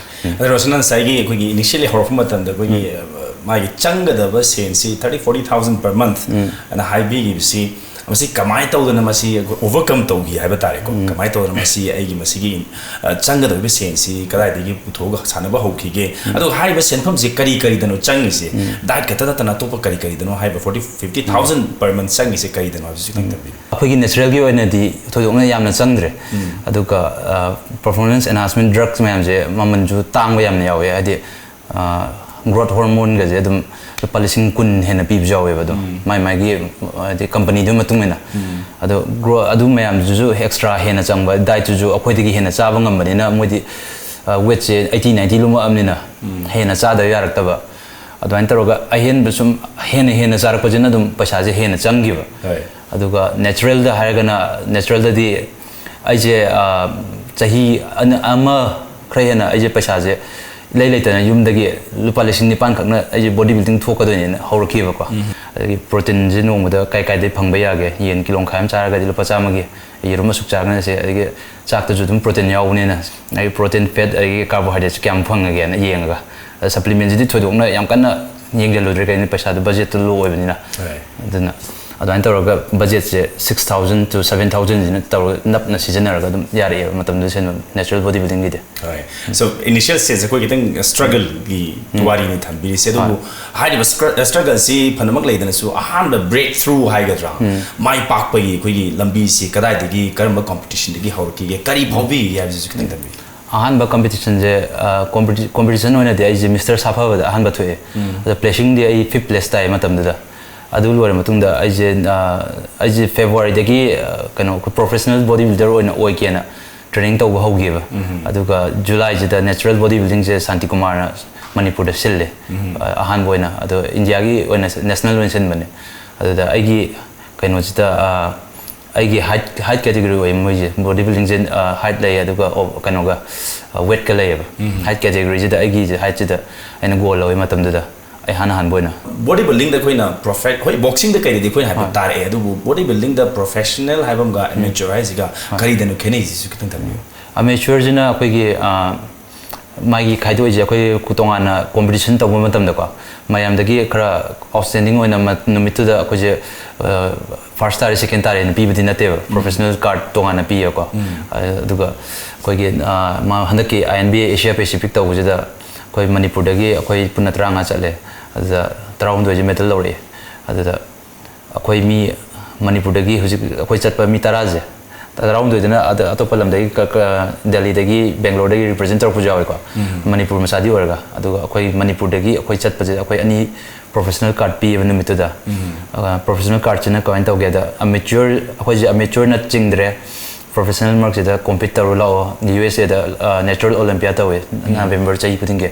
ꯑꯗꯣ ꯔꯣꯁꯟꯅ ꯉꯁꯥꯏꯒꯤ ꯑꯩꯈꯣꯏꯒꯤ initially ꯍꯧꯔꯛꯄ ꯃꯇꯝꯗ ꯑꯩꯈꯣꯏꯒꯤ, ꯑ, ꯃꯥꯒꯤ ꯆꯪꯒꯗꯕ ꯁꯦꯟꯁꯤ thirty forty thousand per month ꯑꯅ ꯍꯥꯏꯕꯤꯈꯤꯕꯁꯤ, ꯃꯁꯤ ꯀꯃꯥꯏꯅ ꯇꯧꯗꯅ ꯃꯁꯤ ꯑꯩꯈꯣꯏ overcome ꯇꯧꯈꯤ ꯍꯥꯏꯕ ꯇꯥꯔꯦꯀꯣ? ꯀꯃꯥꯏꯅ ꯇꯧꯗꯅ ꯃꯁꯤ ꯑꯩꯒꯤ ꯃꯁꯤꯒꯤ, ꯑ, ꯆꯪꯒꯗꯧꯔꯤꯕ ꯁꯦꯟꯁꯤ ꯀꯗꯥꯏꯗꯒꯤ ꯄꯨꯊꯣꯛꯑꯒ ꯁꯥꯟꯅꯕ ꯍꯧꯈꯤꯒꯦ? ꯑꯗꯨꯒ ꯍꯥꯏꯔꯤꯕ ꯁꯦꯟꯐꯝꯁꯤ ꯀꯔꯤ ꯀꯔꯤꯗꯅꯣ ꯆꯪꯉꯤꯁꯦ? Diet ꯈꯛꯇ ꯅꯠꯇꯅ ꯑꯇꯣꯞꯄ ꯀꯔꯤ ꯀꯔꯤꯗꯅꯣ ꯍꯥꯏꯕ forty fifty thousand per month ꯆꯪꯉꯤꯁꯦ ꯀꯔꯤꯗꯅꯣ ꯍꯥꯏꯕꯁꯤ ꯈꯤꯇꯪ ꯊꯝꯕꯤꯌꯨ꯫ ꯑꯩꯈꯣꯏꯒꯤ natural ꯒꯤ ꯑꯣꯏꯅꯗꯤ ꯊꯣꯏꯗꯣꯛꯅ ꯌꯥꯝꯅ ꯆꯪꯗ꯭ꯔꯦ꯫ ꯑꯗꯨꯒ, ꯑ, performance enhancement drugs ꯃꯌꯥꯝꯁꯦ ꯃꯃꯜꯁꯨ ꯇꯥꯡꯕ ꯌꯥꯝꯅ ꯌꯥꯎꯋꯦ, ꯍꯥꯏꯗꯤ, ꯑ, growth hormone ꯒꯁꯦ ꯑꯗꯨꯝ ꯂꯨꯄꯥ ꯂꯤꯁꯤꯡ ꯀꯨꯟ ꯍꯦꯟꯅ ꯄꯤꯕꯁꯨ ꯌꯥꯎꯋꯦꯕ ꯑꯗꯨꯝ꯫ ꯃꯥꯏ ꯃꯥꯏꯒꯤ, ꯍꯥꯏꯗꯤ company ꯗꯨꯒꯤ ꯃꯇꯨꯡ ꯏꯟꯅ꯫ ꯑꯗꯣ grow-, ꯑꯗꯨ ꯃꯌꯥꯝꯗꯨꯁꯨ extra ꯍꯦꯟꯅ ꯆꯪꯕ, diet ꯇꯨꯁꯨ ꯑꯩꯈꯣꯏꯗꯒꯤ ꯍꯦꯟꯅ ꯆꯥꯕ ꯉꯝꯕꯅꯤꯅ ꯃꯣꯏꯗꯤ, ꯑ, weight ꯁꯦ eighty ninety ꯂꯨꯝꯃꯛꯑꯕꯅꯤꯅ ꯍꯦꯟꯅ ꯆꯥꯗꯕ ꯌꯥꯔꯛꯇꯕ꯫ ꯑꯗꯨꯃꯥꯏꯅ ꯇꯧꯔꯒ ꯑꯍꯦꯟꯕ ꯁꯨꯝ ꯍꯦꯟꯅ ꯍꯦꯟꯅ ꯆꯥꯔꯛꯄꯁꯤꯅ ꯑꯗꯨꯝ ꯄꯩꯁꯥꯁꯦ ꯍꯦꯟꯅ ꯆꯪꯈꯤꯕ꯫ ꯍꯣꯏ꯫ ꯑꯗꯨꯒ natural ꯗ ꯍꯥꯏꯔꯒꯅ, natural ꯗꯗꯤ ꯑꯩꯁꯦ, ꯑ, ꯆꯍꯤ ꯑꯅ-, ꯑꯃ ꯈꯔ ꯍꯦꯟꯅ ꯑꯩꯁꯦ ꯄꯩꯁꯥꯁꯦ ꯏꯂꯩ ꯂꯩꯇꯅ ꯌꯨꯝꯗꯒꯤ ꯂꯨꯄꯥ ꯂꯤꯁꯤꯡ ꯅꯤꯄꯥꯟ ꯈꯛꯅ ꯑꯩꯁꯦ body building ꯊꯣꯛꯀꯗꯣꯏꯅꯦꯅ ꯍꯧꯔꯛꯈꯤꯕꯀꯣ꯫ ꯑꯗꯒꯤ protein ꯁꯦ ꯅꯣꯡꯃꯗ ꯀꯥꯏ ꯀꯥꯏꯗꯩ ꯐꯪꯕ ꯌꯥꯒꯦ? ꯌꯦꯟ ꯀꯤꯂꯣ ꯃꯈꯥꯏ ꯑꯃ ꯆꯥꯔꯒꯗꯤ ꯂꯨꯄꯥ ꯆꯥꯝꯃꯒꯤ ꯌꯦꯔꯨꯝ ꯑꯁꯨꯛ ꯆꯥꯒꯅꯁꯦ, ꯑꯗꯒꯤ ꯆꯥꯛꯇꯁꯨ ꯑꯗꯨꯝ protein ꯌꯥꯎꯕꯅꯤꯅ ꯑꯩ protein, fat ꯑꯗꯒꯤ carbohydrate ꯁꯦ ꯀꯌꯥꯝ ꯐꯪꯉꯒꯦꯅ ꯌꯦꯡꯉꯒ, ꯑꯗ supplement ꯁꯤꯗꯤ ꯊꯣꯏꯗꯣꯛꯅ ꯌꯥꯝ ꯀꯟꯅ ꯌꯦꯡꯁꯤꯜꯂꯨꯗ꯭ꯔꯦ, ꯀꯩꯅꯣ ꯄꯩꯁꯥꯗꯣ budget ꯇꯣ low ꯑꯣꯏꯕꯅꯤꯅ꯫ Right. ꯑꯗꯨꯅ ꯑꯗꯨꯃꯥꯏꯅ ꯇꯧꯔꯒ budget say six thousand to seven thousand ꯁꯤꯅ ꯇꯧꯔꯒ ꯅꯞꯅ ꯁꯤꯖꯤꯟꯅꯔꯒ ꯑꯗꯨꯝ ꯌꯥꯔꯛꯑꯦꯕ ꯃꯇꯝꯗꯨꯗ ꯁꯦꯟꯕ natural body building ꯒꯤꯗꯤ꯫ Right. So initial stage ꯑꯩꯈꯣꯏ ꯈꯤꯇꯪ struggle ꯒꯤ ꯋꯥꯔꯤꯅꯤ ꯊꯝꯕꯤꯔꯤꯁꯦ, ꯑꯗꯨꯕꯨ ꯍꯥꯏꯔꯤꯕ struggle ꯁꯤ ꯐꯅꯃꯛ ꯂꯩꯗꯅꯁꯨ ꯑꯍꯥꯟꯕ breakthrough ꯍꯥꯏꯒꯗ꯭ꯔꯥ, ꯃꯥꯏ ꯄꯥꯛꯄꯒꯤ ꯑꯩꯈꯣꯏꯒꯤ ꯂꯝꯕꯤꯁꯤ ꯀꯗꯥꯏꯗꯒꯤ, ꯀꯔꯝꯕ competition ꯗꯒꯤ ꯍꯧꯔꯛꯈꯤꯒꯦ, ꯀꯔꯤ ꯐꯥꯎꯕꯤꯈꯤꯒꯦ ꯍꯥꯏꯕꯁꯤꯁꯨ ꯈꯤꯇꯪ ꯊꯝꯕꯤꯌꯨ꯫ ꯑꯍꯥꯟꯕ competition ꯁꯦ, ꯑ, competi-, competition ꯑꯣꯏꯅꯗꯤ ꯑꯩꯁꯦ Mister ꯁꯥꯐꯕꯗ ꯑꯍꯥꯟꯕ ꯊꯣꯛꯑꯦ꯫ ꯑꯗ placing ꯗꯤ ꯑꯩ fifth place ꯇꯥꯏ ꯃꯇꯝꯗꯨꯗ꯫ ꯑꯗꯨ ꯂꯣꯏꯔ ꯃꯇꯨꯡꯗ ꯑꯩꯁꯦ, ꯑ, ꯑꯩꯁꯦ February ꯗꯒꯤ, ꯑ, ꯀꯩꯅꯣ, ꯑꯩꯈꯣꯏ professional body builder ꯑꯣꯏꯅ ꯑꯣꯏꯒꯦꯅ ꯇ꯭ꯔꯦꯅꯤꯡ ꯇꯧꯕ ꯍꯧꯈꯤꯕ꯫ ꯑꯗꯨꯒ ꯖꯨꯂꯥꯏꯁꯤꯗ natural body buildingꯁꯦ ꯁꯥꯟꯇꯤ ꯀꯨꯃꯥꯔꯅ ꯃꯅꯤꯄꯨꯔꯗ ꯁꯤꯜꯂꯦ꯫ ꯑ- ꯑꯍꯥꯟꯕ ꯑꯣꯏꯅ, ꯑꯗꯣ ꯏꯟꯗꯤꯌꯥꯒꯤ ꯑꯣꯏꯅ ꯅꯦꯁꯅꯦꯜ ꯑꯣꯏꯅ ꯁꯤꯟꯕꯅꯦ꯫ ꯑꯗꯨꯗ ꯑꯩꯒꯤ ꯀꯩꯅꯣꯁꯤꯗ ꯑ, ꯑꯩꯒꯤ height height category ꯑꯣꯏꯌꯦ ꯃꯣꯏꯁꯦ꯫ Body buildingꯁꯦ height ꯂꯩ, ꯑꯗꯨꯒ ꯑꯣ- ꯀꯩꯅꯣꯒ weightꯀ ꯂꯩꯌꯦꯕ꯫ Height categoryꯁꯤꯗ ꯑꯩꯒꯤꯁꯦ heightꯁꯤꯗ ꯑꯩꯅ ꯒꯣꯜ ꯂꯧꯋꯦ ꯃꯇꯝꯗꯨꯗ꯫ ꯑꯩ ꯍꯥꯟꯅ ꯍꯥꯟꯕ ꯑꯣꯏꯅ꯫ Body buildingꯗ ꯑꯩꯈꯣꯏꯅ profession, ꯍꯣꯏ, boxingꯗ ꯀꯩꯗꯗꯤ ꯑꯩꯈꯣꯏꯅ ꯍꯥꯏꯐꯦꯠ ꯇꯥꯔꯛꯑꯦ, ꯑꯗꯨꯕꯨ body buildingꯗ professional ꯍꯥꯏꯕ ꯑꯃꯒ amateur ꯍꯥꯏꯁꯤꯒ ꯀꯔꯤꯗꯅꯣ ꯈꯦꯠꯅꯩꯁꯤꯁꯨ ꯈꯤꯇꯪ ꯊꯝꯕꯤꯌꯨ꯫ Amateurꯁꯤꯅ ꯑꯩꯈꯣꯏꯒꯤ ꯑ, ꯃꯥꯒꯤ ꯈꯥꯏꯗꯣꯛꯏꯁꯦ ꯑꯩꯈꯣꯏ ꯇꯣꯉꯥꯟꯅ competition ꯇꯧꯕ ꯃꯇꯝꯗꯀꯣ, ꯃꯌꯥꯝꯗꯒꯤ ꯈꯔ outstanding ꯑꯣꯏꯅ ꯃ- ꯅꯨꯃꯤꯠꯇꯨꯗ ꯑꯩꯈꯣꯏꯁꯦ first ꯇꯥꯔꯦ, second ꯇꯥꯔꯦꯅ ꯄꯤꯕꯗꯤ ꯅꯠꯇꯦꯕ꯫ Professional card ꯇꯣꯉꯥꯟꯅ ꯄꯤꯌꯦꯕꯀꯣ꯫ ꯑ- ꯑꯗꯨꯒ ꯑꯩꯈꯣꯏꯒꯤ ꯑ, ꯃꯥ ꯍꯟꯗꯛꯀꯤ INBA Asia Pacific ꯇꯧꯕꯁꯤꯗ ꯑꯩꯈꯣꯏ ꯃꯅꯤꯄꯨꯔꯗꯒꯤ ꯑꯩꯈꯣꯏ ꯄꯨꯟꯅ ꯇꯔꯥꯃꯉꯥ ꯆꯠꯂꯦ꯫ ꯑꯗꯨꯗ ꯇꯔꯥꯍꯨꯝꯗꯣꯏꯁꯦ medal ꯂꯧꯔꯛꯑꯦ꯫ ꯑꯗꯨꯗ ꯑꯩꯈꯣꯏ ꯃꯤ ꯃꯅꯤꯄꯨꯔꯗꯒꯤ ꯍꯧꯖꯤꯛ ꯑꯩꯈꯣꯏ ꯆꯠꯄ ꯃꯤ ꯇꯔꯥꯁꯦ, ꯇꯔꯥꯍꯨꯝꯗꯣꯏꯗꯨꯅ ꯑꯗ- ꯑꯇꯣꯞꯄ ꯂꯝꯗꯒꯤ ꯀ- ꯀ- ꯗꯦꯜꯂꯤꯗꯒꯤ, ꯕꯦꯡꯒ꯭ꯂꯣꯔꯗꯒꯤ represent ꯇꯧꯔꯛꯄꯁꯨ ꯌꯥꯎꯋꯦꯀꯣ꯫ ꯃꯅꯤꯄꯨꯔ ꯃꯆꯥꯗꯤ ꯑꯣꯏꯔꯒ꯫ ꯑꯗꯨꯒ ꯑꯩꯈꯣꯏ ꯃꯅꯤꯄꯨꯔꯗꯒꯤ ꯑꯩꯈꯣꯏ ꯆꯠꯄꯁꯦ ꯑꯩꯈꯣꯏ ꯑꯅꯤ professional card ꯄꯤꯌꯦꯕ ꯅꯨꯃꯤꯠꯇꯨꯗ꯫ ꯑ, professional cardꯁꯤꯅ ꯀꯃꯥꯏꯅ ꯇꯧꯒꯦꯗ, amateur, ꯑꯩꯈꯣꯏꯁꯦ amateurꯅ ꯆꯤꯡꯗ꯭ꯔꯦ, professional ꯃꯔꯛꯁꯤꯗ compete ꯇꯧꯔꯨ ꯂꯥꯛꯑꯣ꯫ USAꯗ natural Olympia ꯇꯧꯋꯦ November ꯆꯍꯤ ꯈꯨꯗꯤꯡꯒꯤ꯫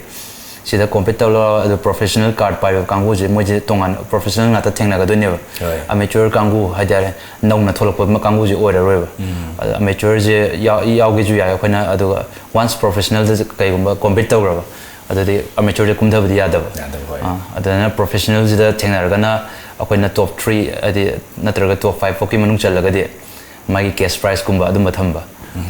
ꯁꯤꯗ compete ꯇꯧꯔ ꯑꯗꯨ professional card ꯄꯥꯏꯕ ꯀꯥꯡꯕꯨꯁꯦ ꯃꯣꯏꯁꯦ ꯇꯣꯉꯥꯟ professional ꯉꯥꯛꯇ ꯊꯦꯡꯅꯒꯗꯣꯏꯅꯦꯕ꯫ ꯍꯣꯏ꯫ Amateur ꯀꯥꯡꯕꯨ ꯍꯥꯏꯇꯥꯔꯦ, ꯅꯧꯅ ꯊꯣꯛꯂꯛꯄ ꯀꯥꯡꯕꯨꯁꯦ ꯑꯣꯏꯔꯔꯣꯏꯕ꯫ ꯑꯗ amateurꯁꯦ ꯌꯥꯎ- ꯌꯥꯎꯒꯦꯁꯨ ꯌꯥꯏ ꯑꯩꯈꯣꯏꯅ, ꯑꯗꯨꯒ once professionalꯗ ꯀꯩꯒꯨꯝꯕ compete ꯇꯧꯈ꯭ꯔꯕ, ꯑꯗꯨꯗꯤ amateurꯁꯦ ꯀꯨꯝꯊꯕꯗꯤ ꯌꯥꯗꯕ꯫ ꯌꯥꯗꯕ, ꯍꯣꯏ꯫ ꯑꯥ, ꯑꯗꯨꯅ professionalꯁꯤꯗ ꯊꯦꯡꯅꯔꯒꯅ ꯑꯩꯈꯣꯏꯅ top three, ꯍꯥꯏꯗꯤ, ꯅꯠꯇ꯭ꯔꯒ top five ꯐꯥꯎꯀꯤ ꯃꯅꯨꯡ ꯆꯜꯂꯒꯗꯤ ꯃꯥꯒꯤ cash prizeꯀꯨꯝꯕ ꯑꯗꯨꯝꯕ ꯊꯝꯕ꯫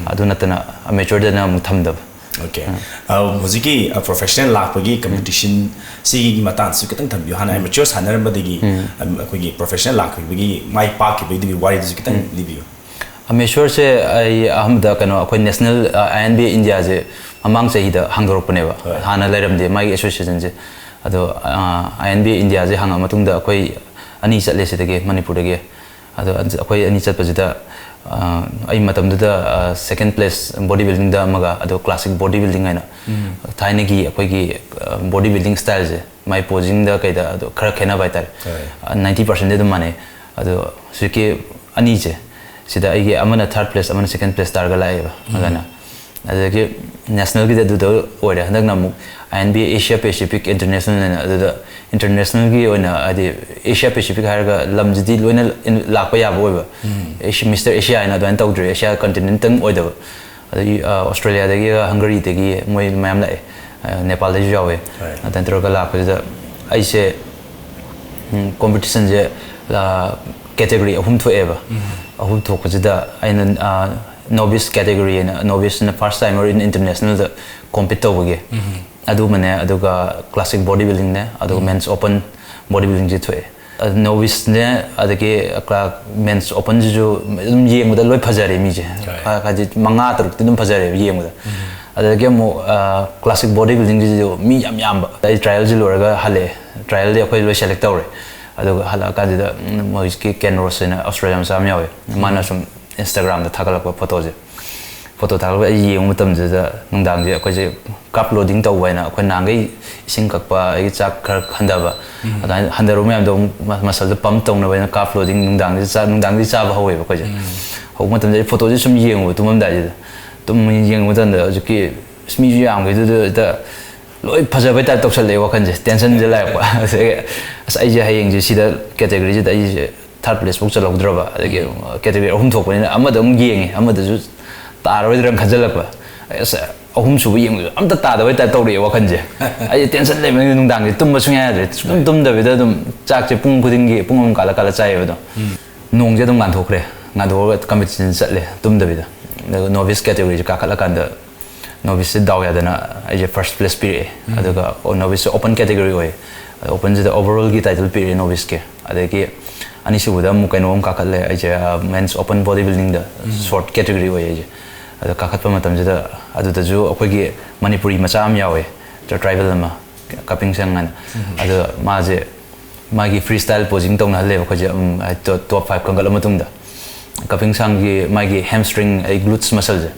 ꯑꯗꯨ ꯅꯠꯇꯅ amateurꯗꯅ ꯑꯃꯨꯛ ꯊꯝꯗꯕ꯫ Okay꯫ ꯑ, ꯍꯧꯖꯤꯛꯀꯤ professional ꯂꯥꯛꯄꯒꯤ competition ꯁꯤꯒꯤ ꯃꯇꯥꯡꯁꯨ ꯈꯤꯇꯪ ꯊꯝꯕꯤꯌꯨ꯫ ꯍꯥꯟꯅ amateur ꯁꯥꯟꯅꯔꯝꯕꯗꯒꯤ ꯑꯩꯈꯣꯏꯒꯤ professional ꯂꯥꯛꯈꯤꯕꯒꯤ ꯃꯥꯏ ꯄꯥꯛꯈꯤꯕꯒꯤ ꯋꯥꯔꯤꯗꯨꯁꯨ ꯈꯤꯇꯪ ꯂꯤꯕꯤꯌꯨ꯫ Amateurꯁꯦ ꯑꯩ ꯑꯍꯥꯟꯕꯗ ꯀꯩꯅꯣ, ꯑꯩꯈꯣꯏ national, ꯑ, INBA Indiaꯁꯦ ꯃꯃꯥꯡ ꯆꯍꯤꯗ ꯍꯥꯡꯗꯣꯔꯛꯄꯅꯦꯕ꯫ ꯍꯣꯏ꯫ ꯍꯥꯟꯅ ꯂꯩꯔꯝꯗꯦ ꯃꯥꯒꯤ associationꯁꯦ꯫ ꯑꯗꯣ, ꯑ, INBA Indiaꯁꯦ ꯍꯥꯡꯉ ꯃꯇꯨꯡꯗ ꯑꯩꯈꯣꯏ ꯑꯅꯤ ꯆꯠꯂꯦ ꯁꯤꯗꯒꯤ, ꯃꯅꯤꯄꯨꯔꯗꯒꯤ꯫ ꯑꯗꯣ ꯑꯩꯈꯣꯏ ꯑꯅꯤ ꯆꯠꯄꯁꯤꯗ, ꯑ, ꯑꯩ ꯃꯇꯝꯗꯨꯗ, ꯑ, second place body buildingꯗ ꯑꯃꯒ, ꯑꯗꯣ classic body building ꯍꯥꯏꯅ ꯊꯥꯏꯅꯒꯤ ꯑꯩꯈꯣꯏꯒꯤ, ꯑ, body building styleꯁꯦ, ꯃꯥꯏ posingꯗ ꯀꯩꯗ ꯑꯗꯣ ꯈꯔ ꯈꯦꯠꯅꯕ ꯍꯥꯏꯇꯥꯔꯦ꯫ ꯍꯣꯏ꯫ ꯑ, ninety percentꯗꯤ ꯑꯗꯨꯝ ꯃꯥꯟꯅꯩ꯫ ꯑꯗꯣ ꯍꯧꯖꯤꯛꯀꯤ ꯑꯅꯤꯁꯦ ꯁꯤꯗ ꯑꯩꯒꯤ ꯑꯃꯅ ꯊꯥꯔꯠ ꯄ꯭ꯂꯦꯁ, ꯑꯃꯅ ꯁꯦꯀꯦꯟ ꯄ꯭ꯂꯦꯁ ꯇꯥꯔꯒ ꯂꯥꯛꯑꯦꯕ꯫ ꯑꯗꯨꯅ ꯑꯗꯒꯤ ꯅꯦꯁꯅꯦꯜꯒꯤꯗꯤ ꯑꯗꯨꯗ ꯑꯣꯏꯔꯦ꯫ ꯍꯟꯗꯛꯅ ꯑꯃꯨꯛ I N B A Asia Pacific international ꯍꯥꯏꯅ, ꯑꯗꯨꯗ ꯏꯟꯇꯔꯅꯦꯁꯅꯦꯜꯒꯤ ꯑꯣꯏꯅ, ꯍꯥꯏꯗꯤ ꯑꯦꯁꯤꯌꯥ ꯄꯦꯁꯤꯐꯤꯛ ꯍꯥꯏꯔꯒ ꯂꯝꯁꯤꯗꯤ ꯂꯣꯏꯅ ꯏꯟ-, ꯂꯥꯛꯄ ꯌꯥꯕ ꯑꯣꯏꯕ꯫ ꯃꯤꯁꯇꯔ ꯑꯦꯁꯤꯌꯥ ꯍꯥꯏꯅ ꯑꯗꯨꯃꯥꯏꯅ ꯇꯧꯗ꯭ꯔꯦ, ꯑꯦꯁꯤꯌꯥ ꯀꯟꯇꯤꯅꯦꯟꯇꯪ ꯑꯣꯏꯗꯕ꯫ ꯑꯗꯒꯤ, ꯑ, ꯑꯣꯁꯇ꯭ꯔꯦꯂꯤꯌꯥꯗꯒꯤ, ꯍꯪꯒꯔꯤꯗꯒꯤ ꯃꯣꯏ ꯃꯌꯥꯝ ꯂꯥꯛꯑꯦ꯫ ꯑ, ꯅꯦꯄꯥꯜꯗꯩꯁꯨ ꯌꯥꯎꯋꯦ꯫ ꯑꯗꯨꯃꯥꯏꯅ ꯇꯧꯔꯒ ꯂꯥꯛꯄꯁꯤꯗ ꯑꯩꯁꯦ, ꯎꯝ, ꯀꯣꯝꯄꯤꯇꯤꯁꯟꯁꯦ, ꯑ, ꯀꯦꯇꯦꯒꯣꯔꯤ ꯑꯍꯨꯝ ꯊꯣꯛꯑꯦꯕ꯫ ꯑꯍꯨꯝ ꯊꯣꯛꯄꯁꯤꯗ ꯑꯩꯅ, ꯑ, ꯅꯣꯕꯤꯁ ꯀꯦꯇꯦꯒꯣꯔꯤ ꯍꯥꯏꯅ, ꯅꯣꯕꯤꯁꯅ ꯐꯥꯔꯁ ꯇꯥꯏꯃꯔ ꯏꯟ ꯏꯟꯇꯔꯅꯦꯁꯅꯦꯜꯗ ꯀꯣꯝꯄꯤꯠ ꯇꯧꯕꯒꯤ ꯑꯗꯨꯃꯅꯦ, ꯑꯗꯨꯒ ꯀ꯭ꯂꯥꯁꯤꯛ ꯕꯣꯗꯤ ꯕꯤꯜꯗꯤꯡꯅꯦ, ꯑꯗꯨꯒ ꯃꯦꯟꯁ ꯑꯣꯄꯟ ꯕꯣꯗꯤ ꯕꯤꯜꯗꯤꯡꯁꯦ ꯊꯣꯛꯑꯦ꯫ ꯅꯣꯕꯤꯁꯅꯦ, ꯑꯗꯒꯤ ꯃꯦꯟꯁ ꯑꯣꯄꯟꯁꯤꯁꯨ ꯑꯗꯨꯝ ꯌꯦꯡꯕꯗ ꯂꯣꯏ ꯐꯖꯔꯦ ꯃꯤꯁꯦ꯫ ꯍꯣꯏ꯫ ꯍꯥꯏꯗꯤ ꯃꯉꯥ ꯇꯔꯨꯛꯇꯤ ꯑꯗꯨꯝ ꯐꯖꯔꯦꯕ ꯌꯦꯡꯕꯗ꯫ ꯑꯗꯨꯗꯒꯤ ꯑꯃꯨꯛ, ꯑ, ꯀ꯭ꯂꯥꯁꯤꯛ ꯕꯣꯗꯤ ꯕꯤꯜꯗꯤꯡꯁꯤꯁꯨ ꯃꯤ ꯌꯥꯝ ꯌꯥꯝꯕ꯫ ꯑꯩ ꯇ꯭ꯔꯥꯏꯌꯦꯜꯁꯤ ꯂꯣꯏꯔꯒ ꯍꯜꯂꯛꯑꯦ꯫ ꯇ꯭ꯔꯥꯏꯌꯦꯜꯗꯤ ꯑꯩꯈꯣꯏ ꯂꯣꯏ ꯁꯦꯂꯦꯛ ꯇꯧꯔꯦ꯫ ꯑꯗꯨꯒ ꯍꯜꯂꯛꯑꯀꯥꯟꯁꯤꯗ, ꯎꯝ, ꯍꯧꯖꯤꯛꯀꯤ ꯀꯦꯟ ꯔꯣꯁ ꯍꯥꯏꯅ ꯑꯣꯁꯇ꯭ꯔꯦꯂꯤꯌꯥ ꯃꯆꯥ ꯑꯃ ꯌꯥꯎꯋꯦ꯫ ꯃꯥꯅ ꯁꯨꯝ ꯏꯟꯁꯇꯥꯒ꯭ꯔꯥꯝꯗ ꯊꯥꯒꯠꯂꯛꯄ ꯐꯣꯇꯣꯁꯦ꯫ ꯐꯣꯇꯣ ꯊꯥꯒꯠꯂꯛꯄ ꯑꯩ ꯌꯦꯡꯕ ꯃꯇꯝꯁꯤꯗ ꯅꯨꯡꯗꯥꯡꯁꯦ ꯑꯩꯈꯣꯏꯁꯦ ꯀꯥꯔꯕ ꯂꯣꯗꯤꯡ ꯇꯧꯕ ꯍꯥꯏꯅ, ꯑꯩꯈꯣꯏ ꯅꯍꯥꯟꯈꯩ ꯏꯁꯤꯡ ꯀꯛꯄ, ꯑꯗꯒꯤ ꯆꯥꯛ ꯈꯔ ꯍꯟꯊꯕ, ꯑꯗꯨꯃꯥꯏꯅ ꯍꯟꯊꯔꯨꯕ ꯃꯌꯥꯝꯗꯣ ꯑꯃꯨꯛ ꯃ-, ꯃꯁꯜꯗꯣ ꯄꯝꯞ ꯇꯧꯅꯕ ꯍꯥꯏꯅ ꯀꯥꯔꯕ ꯂꯣꯗꯤꯡ ꯅꯨꯡꯗꯥꯡꯁꯦ ꯆꯥ-, ꯅꯨꯡꯗꯥꯡꯗꯤ ꯆꯥꯕ ꯍꯧꯋꯦꯕ ꯑꯩꯈꯣꯏꯁꯦ꯫ ꯍꯧꯕ ꯃꯇꯝꯗ ꯑꯩ ꯐꯣꯇꯣꯁꯦ ꯁꯨꯝ ꯌꯦꯡꯉꯨꯕ ꯇꯨꯝꯃꯝꯗꯥꯏꯁꯤꯗ꯫ ꯇꯨꯝ ꯌꯦꯡꯕ ꯃꯇꯝꯗ ꯍꯧꯖꯤꯛꯀꯤ, ꯑꯁ, ꯃꯤꯁꯨ ꯌꯥꯝꯈꯩꯗꯨꯗ ꯍꯦꯛꯇ ꯂꯣꯏ ꯐꯖꯕꯩ ꯇꯥꯏꯞ ꯇꯧꯁꯜꯂꯛꯑꯦ ꯋꯥꯈꯜꯁꯦ, ꯇꯦꯟꯁꯟꯁꯦ ꯂꯥꯛꯑꯦꯕ꯫ ꯑꯁ, ꯑꯩꯁꯦ ꯍꯌꯦꯡꯁꯦ ꯁꯤꯗ ꯀꯦꯇꯦꯒꯣꯔꯤꯁꯤꯗ ꯑꯩꯁꯦ ꯊꯥꯔꯠ ꯄ꯭ꯂꯦꯁ ꯐꯥꯎ ꯆꯠꯍꯧꯗ꯭ꯔꯕ, ꯑꯗꯒꯤ ꯀꯦꯇꯦꯒꯣꯔꯤ ꯑꯍꯨꯝ ꯊꯣꯛꯄꯅꯤꯅ ꯑꯃꯗ ꯑꯃꯨꯛ ꯌꯦꯡꯉꯦ, ꯑꯃꯗꯁꯨ ꯇꯥꯔꯣꯏꯗ꯭ꯔꯅ ꯈꯟꯖꯜꯂꯛꯄ꯫ ꯑꯁ, ꯑꯍꯨꯝꯁꯨꯕ ꯌꯦꯡꯕꯗ ꯑꯝꯇ ꯇꯥꯗꯕꯩ ꯇꯥꯏꯞ ꯇꯧꯔꯛꯑꯦ ꯋꯥꯈꯜꯁꯦ꯫ ꯑꯩꯁꯦ ꯇꯦꯟꯁꯟ ꯂꯩꯕꯅꯤꯅ ꯅꯨꯡꯗꯥꯡꯁꯦ ꯇꯨꯝꯕ ꯁꯨꯡꯌꯥ ꯌꯥꯗ꯭ꯔꯦ꯫ ꯁꯨꯡꯇꯨꯝ ꯇꯨꯝꯗꯕꯤꯗ ꯑꯗꯨꯝ ꯆꯥꯛꯁꯦ ꯄꯨꯡ ꯈꯨꯗꯤꯡꯒꯤ ꯄꯨꯡ ꯑꯃ ꯀꯥꯜꯂ ꯀꯥꯜꯂ ꯆꯥꯏꯌꯦꯕ ꯑꯗꯣ꯫ ꯅꯣꯡꯁꯦ ꯑꯗꯨꯝ ꯉꯥꯟꯊꯣꯛꯈ꯭ꯔꯦ꯫ ꯉꯥꯟꯊꯣꯛꯑꯒ ꯀꯝꯄꯤꯇꯤꯁꯟ ꯆꯠꯂꯦ ꯇꯨꯝꯗꯕꯤꯗ꯫ ꯑꯗꯨꯒ ꯅꯣꯕꯤꯁ ꯀꯦꯇꯦꯒꯣꯔꯤꯁꯦ ꯀꯥꯈꯠꯂꯀꯥꯟꯗ ꯅꯣꯕꯤꯁꯁꯦ ꯗꯥꯎ ꯌꯥꯗꯅ ꯑꯩꯁꯦ ꯐꯥꯔꯁ ꯄ꯭ꯂꯦꯁ ꯄꯤꯔꯛꯑꯦ꯫ ꯑꯗꯨꯒ ꯅꯣꯕꯤꯁꯁꯦ ꯑꯣꯄꯟ ꯀꯦꯇꯦꯒꯣꯔꯤ ꯑꯣꯏ꯫ ꯑꯗꯣ ꯑꯣꯄꯟꯁꯤꯗ ꯑꯣꯚꯔꯑꯣꯜꯒꯤ ꯇꯥꯏꯇꯜ ꯄꯤꯔꯛꯑꯦ ꯅꯣꯕꯤꯁꯀꯤ꯫ ꯑꯗꯒꯤ ꯑꯅꯤꯁꯨꯕꯗ ꯑꯃꯨꯛ ꯀꯩꯅꯣ ꯑꯃ ꯀꯥꯈꯠꯂꯦ ꯑꯩꯁꯦ, ꯑ, ꯃꯦꯟꯁ ꯑꯣꯄꯟ ꯕꯣꯗꯤ ꯕꯤꯜꯗꯤꯡꯗ ꯁꯣꯔꯠ ꯀꯦꯇꯦꯒꯣꯔꯤ ꯑꯣꯏ ꯑꯩꯁꯦ꯫ ꯑꯗꯣ ꯀꯥꯈꯠꯄ ꯃꯇꯝꯁꯤꯗ ꯑꯗꯨꯗꯁꯨ ꯑꯩꯈꯣꯏꯒꯤ ꯃꯅꯤꯄꯨꯔꯤ ꯃꯆꯥ ꯑꯃ ꯌꯥꯎꯋꯦ, ꯇ꯭ꯔꯥꯏꯕꯦꯜ ꯑꯃ, ꯀꯥꯄꯤꯡ ꯁꯪ ꯍꯥꯏꯅ꯫ ꯑꯗꯣ ꯃꯥꯁꯦ ꯃꯥꯒꯤ ꯐ꯭ꯔꯤ ꯁ꯭ꯇꯥꯏꯜ ꯄꯣꯖꯤꯡ ꯇꯧꯅꯍꯜꯂꯦꯕ ꯑꯩꯈꯣꯏꯁꯦ, ꯎꯝ, ꯍꯥꯏꯗꯤ ꯇꯣ-, ꯇꯣꯞ ꯐꯥꯏꯚ ꯈꯟꯒꯠꯂ ꯃꯇꯨꯡꯗ꯫ ꯀꯥꯄꯤꯡ ꯁꯪꯒꯤ ꯃꯥꯒꯤ ꯍꯦꯝꯁꯇ꯭ꯔꯤꯡ, ꯑꯩ ꯒ꯭ꯂꯨꯠꯁ ꯃꯁꯜꯁꯦ,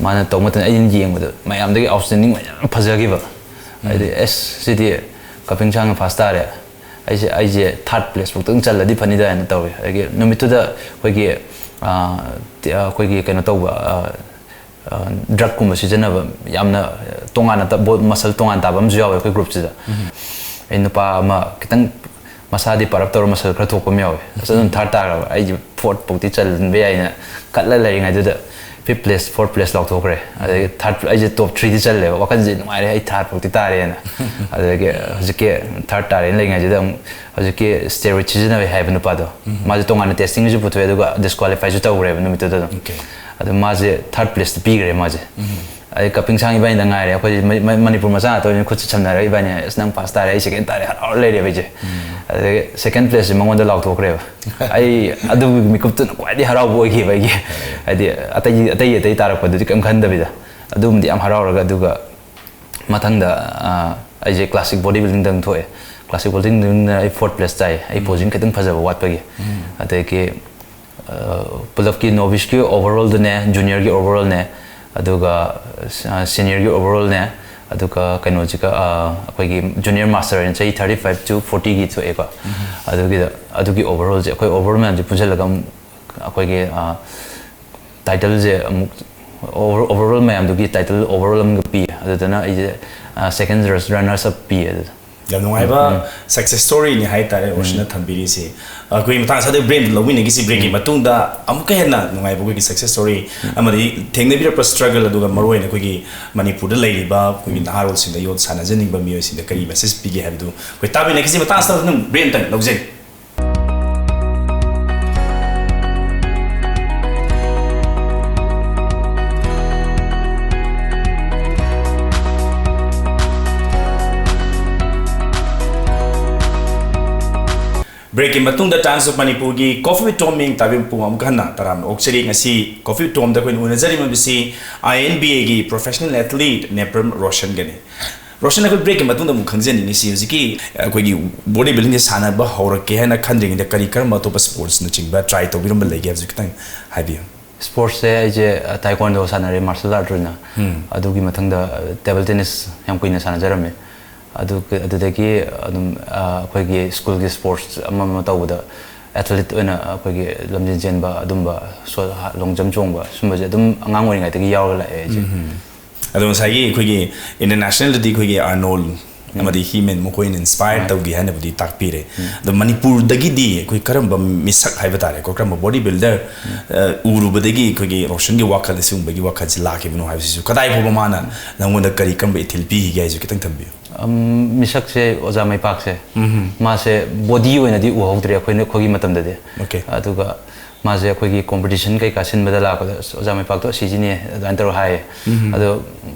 ꯃꯥꯅ ꯇꯧꯕ ꯃꯇꯝꯗ ꯑꯩꯅ ꯌꯦꯡꯕꯗ ꯃꯌꯥꯝꯗꯒꯤ ꯑꯥꯎꯠꯁ꯭ꯇꯦꯟꯗꯤꯡ ꯑꯣꯏꯅ ꯌꯥꯝ ꯐꯖꯈꯤꯕ꯫ ꯍꯥꯏꯗꯤ, ꯑꯦꯁ, ꯁꯤꯗꯤ ꯀꯥꯄꯤꯡ ꯁꯪꯅ ꯐꯥꯔꯁ ꯇꯥꯔꯦ, ꯑꯩꯁꯦ, ꯑꯩꯁꯦ ꯊꯥꯔꯠ ꯄ꯭ꯂꯦꯁ ꯐꯥꯎꯇꯪ ꯆꯜꯂꯗꯤ ꯐꯅꯤꯗ ꯍꯥꯏꯅ ꯇꯧꯋꯤ꯫ ꯑꯗꯒꯤ ꯅꯨꯃꯤꯠꯇꯨꯗ ꯑꯩꯈꯣꯏꯒꯤ ꯑꯩꯈꯣꯏꯒꯤ ꯀꯩꯅꯣ ꯇꯧꯕ, ꯗ꯭ꯔꯛꯀꯨꯝꯕ ꯁꯤꯖꯤꯟꯅꯕ, ꯌꯥꯝꯅ ꯇꯣꯉꯥꯟꯅ ꯃꯁꯜ ꯇꯣꯉꯥꯟ ꯇꯥꯕ ꯑꯃꯁꯨ ꯌꯥꯎꯋꯦ ꯑꯩꯈꯣꯏ ꯒ꯭ꯔꯨꯞꯁꯤꯗ꯫ ꯑꯩ ꯅꯨꯄꯥ ꯑꯃ ꯈꯤꯇꯪ ꯃꯁꯥꯗꯤ ꯄꯥꯔꯞ ꯇꯧꯔ ꯃꯁꯜ ꯈꯔ ꯊꯣꯛꯄ ꯑꯃ ꯌꯥꯎꯋꯦ꯫ ꯑꯁ, ꯑꯗꯨꯝ ꯊꯥꯔꯠ ꯇꯥꯈ꯭ꯔꯕ꯫ ꯑꯩꯁꯦ ꯐꯣꯔꯠ ꯐꯥꯎꯇꯤ ꯆꯟꯕ ꯌꯥꯏꯅ ꯈꯜꯂ ꯂꯩꯔꯤꯉꯩꯗꯨꯗ ꯐꯤꯐ ꯄ꯭ꯂꯦꯁ, ꯐꯣꯔꯠ ꯄ꯭ꯂꯦꯁ ꯂꯥꯎꯊꯣꯛꯈ꯭ꯔꯦ꯫ ꯑꯗꯒꯤ ꯊꯥꯔꯠ, ꯑꯩꯁꯦ ꯇꯣꯞ ꯊ꯭ꯔꯤꯗꯤ ꯆꯜꯂꯦꯕ꯫ ꯋꯥꯈꯜꯁꯦ ꯅꯨꯡꯉꯥꯏꯔꯦ, ꯑꯩ ꯊꯥꯔꯠ ꯐꯥꯎꯇꯤ ꯇꯥꯔꯦꯅ꯫ ꯑꯗꯒꯤ ꯍꯧꯖꯤꯛꯀꯤ ꯊꯥꯔꯠ ꯇꯥꯔꯦꯅ ꯂꯩꯔꯤꯉꯩꯁꯤꯗ ꯑꯃꯨꯛ ꯍꯧꯖꯤꯛꯀꯤ ꯁ꯭ꯇꯦꯔꯣꯏꯗ ꯁꯤꯖꯤꯟꯅꯕ ꯍꯥꯏꯕ ꯅꯨꯄꯥꯗꯣ, ꯃꯥꯁꯦ ꯇꯣꯉꯥꯟꯅ ꯇꯦꯁꯇꯤꯡꯒꯤꯁꯨ ꯄꯨꯊꯣꯛꯑꯦ, ꯑꯗꯨꯒ ꯗꯤꯁꯀ꯭ꯋꯥꯂꯤꯐꯥꯏꯁꯨ ꯇꯧꯈ꯭ꯔꯦꯕ ꯅꯨꯃꯤꯠꯇꯨꯗ ꯑꯗꯨꯝ꯫ ꯑꯗꯣ ꯃꯥꯁꯦ ꯊꯥꯔꯠ ꯄ꯭ꯂꯦꯁꯇ ꯄꯤꯈ꯭ꯔꯦ ꯃꯥꯁꯦ꯫ ꯑꯩ ꯀꯄꯤꯡ ꯁꯥꯡ ꯏꯕꯥꯅꯤꯗ ꯉꯥꯏꯔꯦ꯫ ꯑꯩꯈꯣꯏ ꯃ-, ꯃ-, ꯃꯅꯤꯄꯨꯔ ꯃꯆꯥ ꯉꯥꯛꯇ ꯑꯣꯏꯕꯅꯤꯅ ꯈꯨꯠꯁꯦ ꯁꯝꯅꯔꯒ ꯏꯕꯥꯅꯤ, "ꯑꯁ, ꯅꯪ ꯐꯥꯔꯁ ꯇꯥꯔꯦ, ꯑꯩ ꯁꯦꯀꯦꯟ ꯇꯥꯔꯦ", ꯍꯔꯥꯎꯔ ꯂꯩꯔꯦꯕ ꯑꯩꯁꯦ꯫ ꯑꯗꯒꯤ ꯁꯦꯀꯦꯟ ꯄ꯭ꯂꯦꯁꯁꯦ ꯃꯉꯣꯟꯗ ꯂꯥꯎꯊꯣꯛꯈ꯭ꯔꯦꯕ꯫ ꯑꯩ ꯑꯗꯨꯒꯤ ꯃꯤꯀꯨꯞꯇꯨꯅ ꯈ꯭ꯋꯥꯏꯗꯒꯤ ꯍꯔꯥꯎꯕ ꯑꯣꯏꯈꯤꯕ ꯑꯩꯒꯤ꯫ ꯍꯥꯏꯗꯤ ꯑꯇꯩ, ꯑꯇꯩ, ꯑꯇꯩ ꯇꯥꯔꯛꯄꯗꯨꯗꯤ ꯀꯩꯝ ꯈꯟꯗꯕꯤꯗ ꯑꯗꯨꯝꯗꯤ ꯌꯥꯝ ꯍꯔꯥꯎꯔꯒ, ꯑꯗꯨꯒ ꯃꯊꯪꯗ, ꯑ, ꯑꯩꯁꯦ ꯀ꯭ꯂꯥꯁꯤꯛ ꯕꯣꯗꯤ ꯕꯤꯜꯗꯤꯡꯗ ꯑꯃꯨꯛ ꯊꯣꯛꯑꯦ꯫ ꯀ꯭ꯂꯥꯁꯤꯛ ꯕꯣꯗꯤ ꯕꯤꯜꯗꯤꯡꯗ ꯑꯩ ꯐꯣꯔꯠ ꯄ꯭ꯂꯦꯁ ꯇꯥꯏ꯫ ꯑꯩ ꯄꯣꯖꯤꯡ ꯈꯤꯇꯪ ꯐꯖꯕ ꯋꯥꯠꯄꯒꯤ꯫ ꯑꯗꯒꯤ, ꯑ, ꯄꯨꯂꯞꯀꯤ ꯅꯣꯚꯤꯁꯀꯤ ꯑꯣꯚꯔꯑꯣꯜꯗꯅꯦ, ꯖꯨꯅꯤꯌꯔꯒꯤ ꯑꯣꯚꯔꯑꯣꯜꯅꯦ, ꯑꯗꯨꯒ, ꯑ, ꯁꯤꯅꯤꯌꯔꯒꯤ ꯑꯣꯚꯔꯑꯣꯜꯅꯦ, ꯑꯗꯨꯒ ꯀꯩꯅꯣꯁꯤꯒ, ꯑ, ꯑꯩꯈꯣꯏꯒꯤ ꯖꯨꯅꯤꯌꯔ ꯃꯥꯁꯇꯔ ꯍꯥꯏꯅ ꯆꯍꯤ ꯊꯥꯔꯇꯤ ꯐꯥꯏꯚ ꯇꯨ ꯐꯣꯔꯇꯤꯒꯤ ꯊꯣꯛꯑꯦꯀꯣ꯫ ꯑꯗꯨꯒꯤꯗ, ꯑꯗꯨꯒꯤ ꯑꯣꯚꯔꯑꯣꯜꯁꯦ, ꯑꯩꯈꯣꯏ ꯑꯣꯚꯔꯑꯣꯜ ꯃꯌꯥꯝꯁꯦ ꯄꯨꯟꯁꯤꯜꯂꯒ ꯑꯃꯨꯛ ꯑꯩꯈꯣꯏꯒꯤ, ꯑ, ꯇꯥꯏꯇꯜꯁꯦ ꯑꯃꯨꯛ ꯑꯣꯚꯔ-, ꯑꯣꯚꯔꯑꯣꯜ ꯃꯌꯥꯝꯗꯨꯒꯤ ꯇꯥꯏꯇꯜ ꯑꯣꯚꯔꯑꯣꯜ ꯑꯃꯒ ꯄꯤꯌꯦ꯫ ꯑꯗꯨꯗꯅ ꯑꯩꯁꯦ, ꯑ, ꯁꯦꯀꯦꯟ ꯔꯟꯅꯔꯁ ꯑꯞ ꯄꯤꯌꯦ ꯑꯗꯨꯗ꯫ ꯌꯥꯝ ꯅꯨꯡꯉꯥꯏꯕ ꯎꯝ, ꯎꯝ꯫ ꯁꯛꯁꯦꯁ ꯁ꯭ꯇꯣꯔꯤꯅꯤ ꯍꯥꯏꯇꯥꯔꯦ ꯔꯣꯁꯟꯅ ꯊꯝꯕꯤꯔꯤꯁꯤ꯫ ꯑꯩꯈꯣꯏ ꯃꯇꯥꯡ ꯑꯁꯤꯗ ꯕ꯭ꯔꯦꯛ ꯂꯧꯃꯤꯟꯅꯈꯤꯁꯤ꯫ ꯕ꯭ꯔꯦꯛꯀꯤ ꯎꯝ꯫ ꯃꯇꯨꯡꯗ ꯑꯃꯨꯛꯀ ꯍꯦꯟꯅ ꯅꯨꯡꯉꯥꯏꯕ ꯑꯩꯈꯣꯏꯒꯤ ꯁꯛꯁꯦꯁ ꯁ꯭ꯇꯣꯔꯤ ꯑꯃꯗꯤ ꯊꯦꯡꯅꯕꯤꯔꯛꯄ ꯁ꯭ꯇ꯭ꯔꯒꯜ, ꯑꯗꯨꯒ ꯃꯔꯨꯑꯣꯏꯅ ꯑꯩꯈꯣꯏꯒꯤ ꯃꯅꯤꯄꯨꯔꯗ ꯂꯩꯔꯤꯕ ꯑꯩꯈꯣꯏꯒꯤ ꯅꯍꯥꯔꯣꯜꯁꯤꯡꯗ ꯌꯣꯠ ꯁꯥꯟꯅꯖꯅꯤꯡꯕ ꯃꯤꯑꯣꯏꯁꯤꯡꯗ ꯀꯔꯤ ꯃꯦꯁꯦꯖ ꯄꯤꯒꯦ ꯍꯥꯏꯕꯗꯨ ꯑꯩꯈꯣꯏ ꯇꯥꯃꯤꯟꯅꯈꯤꯁꯤ꯫ ꯃꯇꯥꯡ ꯑꯁꯤꯗ ꯑꯗꯨꯝ ꯕ꯭ꯔꯦꯛ ꯑꯝꯇꯪ ꯂꯧꯖꯒꯦ꯫ ꯕ꯭ꯔꯦꯛꯀꯤ ꯃꯇꯨꯡꯗ Times of Manipurꯒꯤ Coffee with Tom ꯃꯤꯡ ꯇꯥꯕꯤꯕ ꯄꯨꯡ ꯑꯃꯨꯛ ꯍꯟꯅ ꯇꯔꯥꯝꯅ ꯑꯣꯛꯆꯔꯤ꯫ ꯉꯁꯤ Coffee with Tomꯗ ꯑꯩꯈꯣꯏꯅ ꯎꯅꯖꯔꯤꯕꯁꯤ INBAꯒꯤ professional athlete ꯅꯦꯄ꯭ꯔꯝ ꯔꯣꯁꯟꯒꯅꯤ꯫ ꯔꯣꯁꯟ, ꯑꯩꯈꯣꯏ ꯕ꯭ꯔꯦꯛꯀꯤ ꯃꯇꯨꯡꯗ ꯑꯃꯨꯛ ꯈꯪꯖꯅꯤꯡꯉꯤꯁꯤ, ꯍꯧꯖꯤꯛꯀꯤ ꯑꯩꯈꯣꯏꯒꯤ ꯕꯣꯗꯤ ꯕꯤꯜꯗꯤꯡꯁꯦ ꯁꯥꯟꯅꯕ ꯍꯧꯔꯛꯀꯦ ꯍꯥꯏꯅ ꯈꯟꯗ꯭ꯔꯤꯉꯩꯗ ꯀꯔꯤ ꯀꯔꯝꯕ ꯑꯇꯣꯞꯄ ꯁ꯭ꯄꯣꯔꯠꯁꯅꯆꯤꯡꯕ ꯇ꯭ꯔꯥꯏ ꯇꯧꯕꯤꯔꯝꯕ ꯂꯩꯒꯦ ꯍꯥꯏꯕꯁꯤ ꯈꯤꯇꯪ ꯍꯥꯏꯕꯤꯌꯨ꯫ ꯁ꯭ꯄꯣꯔꯠꯁꯁꯦ ꯑꯩꯁꯦ, ꯑ, ꯇꯥꯏꯀꯣꯟꯗꯣ ꯁꯥꯟꯅꯔꯦ, ꯃꯥꯔꯁꯦꯜ ꯑꯥꯔꯠ ꯑꯣꯏꯅ꯫ ꯎꯝ꯫ ꯑꯗꯨꯒꯤ ꯃꯊꯪꯗ, ꯑ, ꯇꯦꯕꯜ ꯇꯦꯅꯤꯁ ꯌꯥꯝ ꯀꯨꯏꯅ ꯁꯥꯟꯅꯖꯔꯝꯃꯦ꯫ ꯑꯗꯨ, ꯑꯗꯨꯗꯒꯤ ꯑꯗꯨꯝ, ꯑ, ꯑꯩꯈꯣꯏꯒꯤ ꯁ꯭ꯀꯨꯜꯒꯤ ꯁ꯭ꯄꯣꯔꯠꯁ ꯑꯃ ꯑꯃ ꯇꯧꯕꯗ ꯑꯦꯊꯂꯤꯠ ꯑꯣꯏꯅ ꯑꯩꯈꯣꯏꯒꯤ ꯂꯝꯖꯦꯟ ꯆꯦꯟꯕ ꯑꯗꯨꯝꯕ, ꯁꯣ-, ꯂꯣꯡ ꯖꯝ ꯆꯣꯡꯕ ꯁꯨꯝꯕꯁꯦ ꯑꯗꯨꯝ ꯑꯉꯥꯡ ꯑꯣꯏꯔꯤꯉꯩꯗꯒꯤ ꯌꯥꯎꯔꯒ ꯂꯥꯛꯑꯦ ꯑꯩꯁꯦ꯫ ꯑꯗꯣ ꯉꯁꯥꯏꯒꯤ ꯑꯩꯈꯣꯏꯒꯤ ꯏꯟꯇꯔꯅꯦꯁꯅꯦꯜꯗꯗꯤ ꯑꯩꯈꯣꯏꯒꯤ ꯑꯥꯔꯅꯣꯜ ꯑꯃꯗꯤ ꯍꯤꯃꯦꯟ ꯃꯈꯣꯏꯅ ꯏꯟꯁꯄꯥꯌꯔ ꯇꯧꯈꯤ ꯍꯥꯏꯅꯕꯨꯗꯤ ꯇꯥꯛꯄꯤꯔꯦ꯫ ꯑꯗꯣ ꯃꯅꯤꯄꯨꯔꯗꯒꯤꯗꯤ ꯑꯩꯈꯣꯏ ꯀꯔꯝꯕ ꯃꯤꯁꯛ ꯍꯥꯏꯕ ꯇꯥꯔꯦꯀꯣ, ꯀꯔꯝꯕ ꯕꯣꯗꯤ ꯕꯤꯜꯗꯔ ꯎꯔꯨꯕꯗꯒꯤ ꯑꯩꯈꯣꯏꯒꯤ ꯔꯣꯁꯟꯒꯤ ꯋꯥꯈꯜ ꯑꯁꯤꯒꯨꯝꯕꯒꯤ ꯋꯥꯈꯜꯁꯤ ꯂꯥꯛꯈꯤꯕꯅꯣ ꯍꯥꯏꯕꯁꯤꯁꯨ, ꯀꯗꯥꯏ ꯐꯥꯎꯕ ꯃꯥꯅ ꯅꯪꯉꯣꯟꯗ ꯀꯔꯤ, ꯀꯔꯝꯕ ꯏꯊꯤꯜ ꯄꯤꯈꯤꯒꯦ ꯍꯥꯏꯁꯨ ꯈꯤꯇꯪ ꯊꯝꯕꯤꯌꯨ꯫ ꯑꯝ, ꯃꯤꯁꯛꯁꯦ ꯑꯣꯖꯥ ꯃꯩꯄꯥꯛꯁꯦ, ꯃꯥꯁꯦ ꯕꯣꯗꯤ ꯑꯣꯏꯅꯗꯤ ꯎꯍꯧꯗ꯭ꯔꯦ ꯑꯩꯈꯣꯏꯅ, ꯑꯩꯈꯣꯏꯒꯤ ꯃꯇꯝꯗꯗꯤ꯫ Okay. ꯑꯗꯨꯒ ꯃꯥꯁꯦ ꯑꯩꯈꯣꯏꯒꯤ ꯀꯣꯝꯄꯤꯇꯤꯁꯟ ꯀꯩꯀꯥ ꯁꯤꯟꯕꯗ ꯂꯥꯛꯄꯗ, "ꯑꯁ, ꯑꯣꯖꯥ ꯃꯩꯄꯥꯛꯇꯣ ꯑꯁꯤꯁꯤꯅꯦ" ꯑꯗꯨꯃꯥꯏꯅ ꯇꯧꯔ ꯍꯥꯏꯌꯦ꯫ ꯑꯗꯣ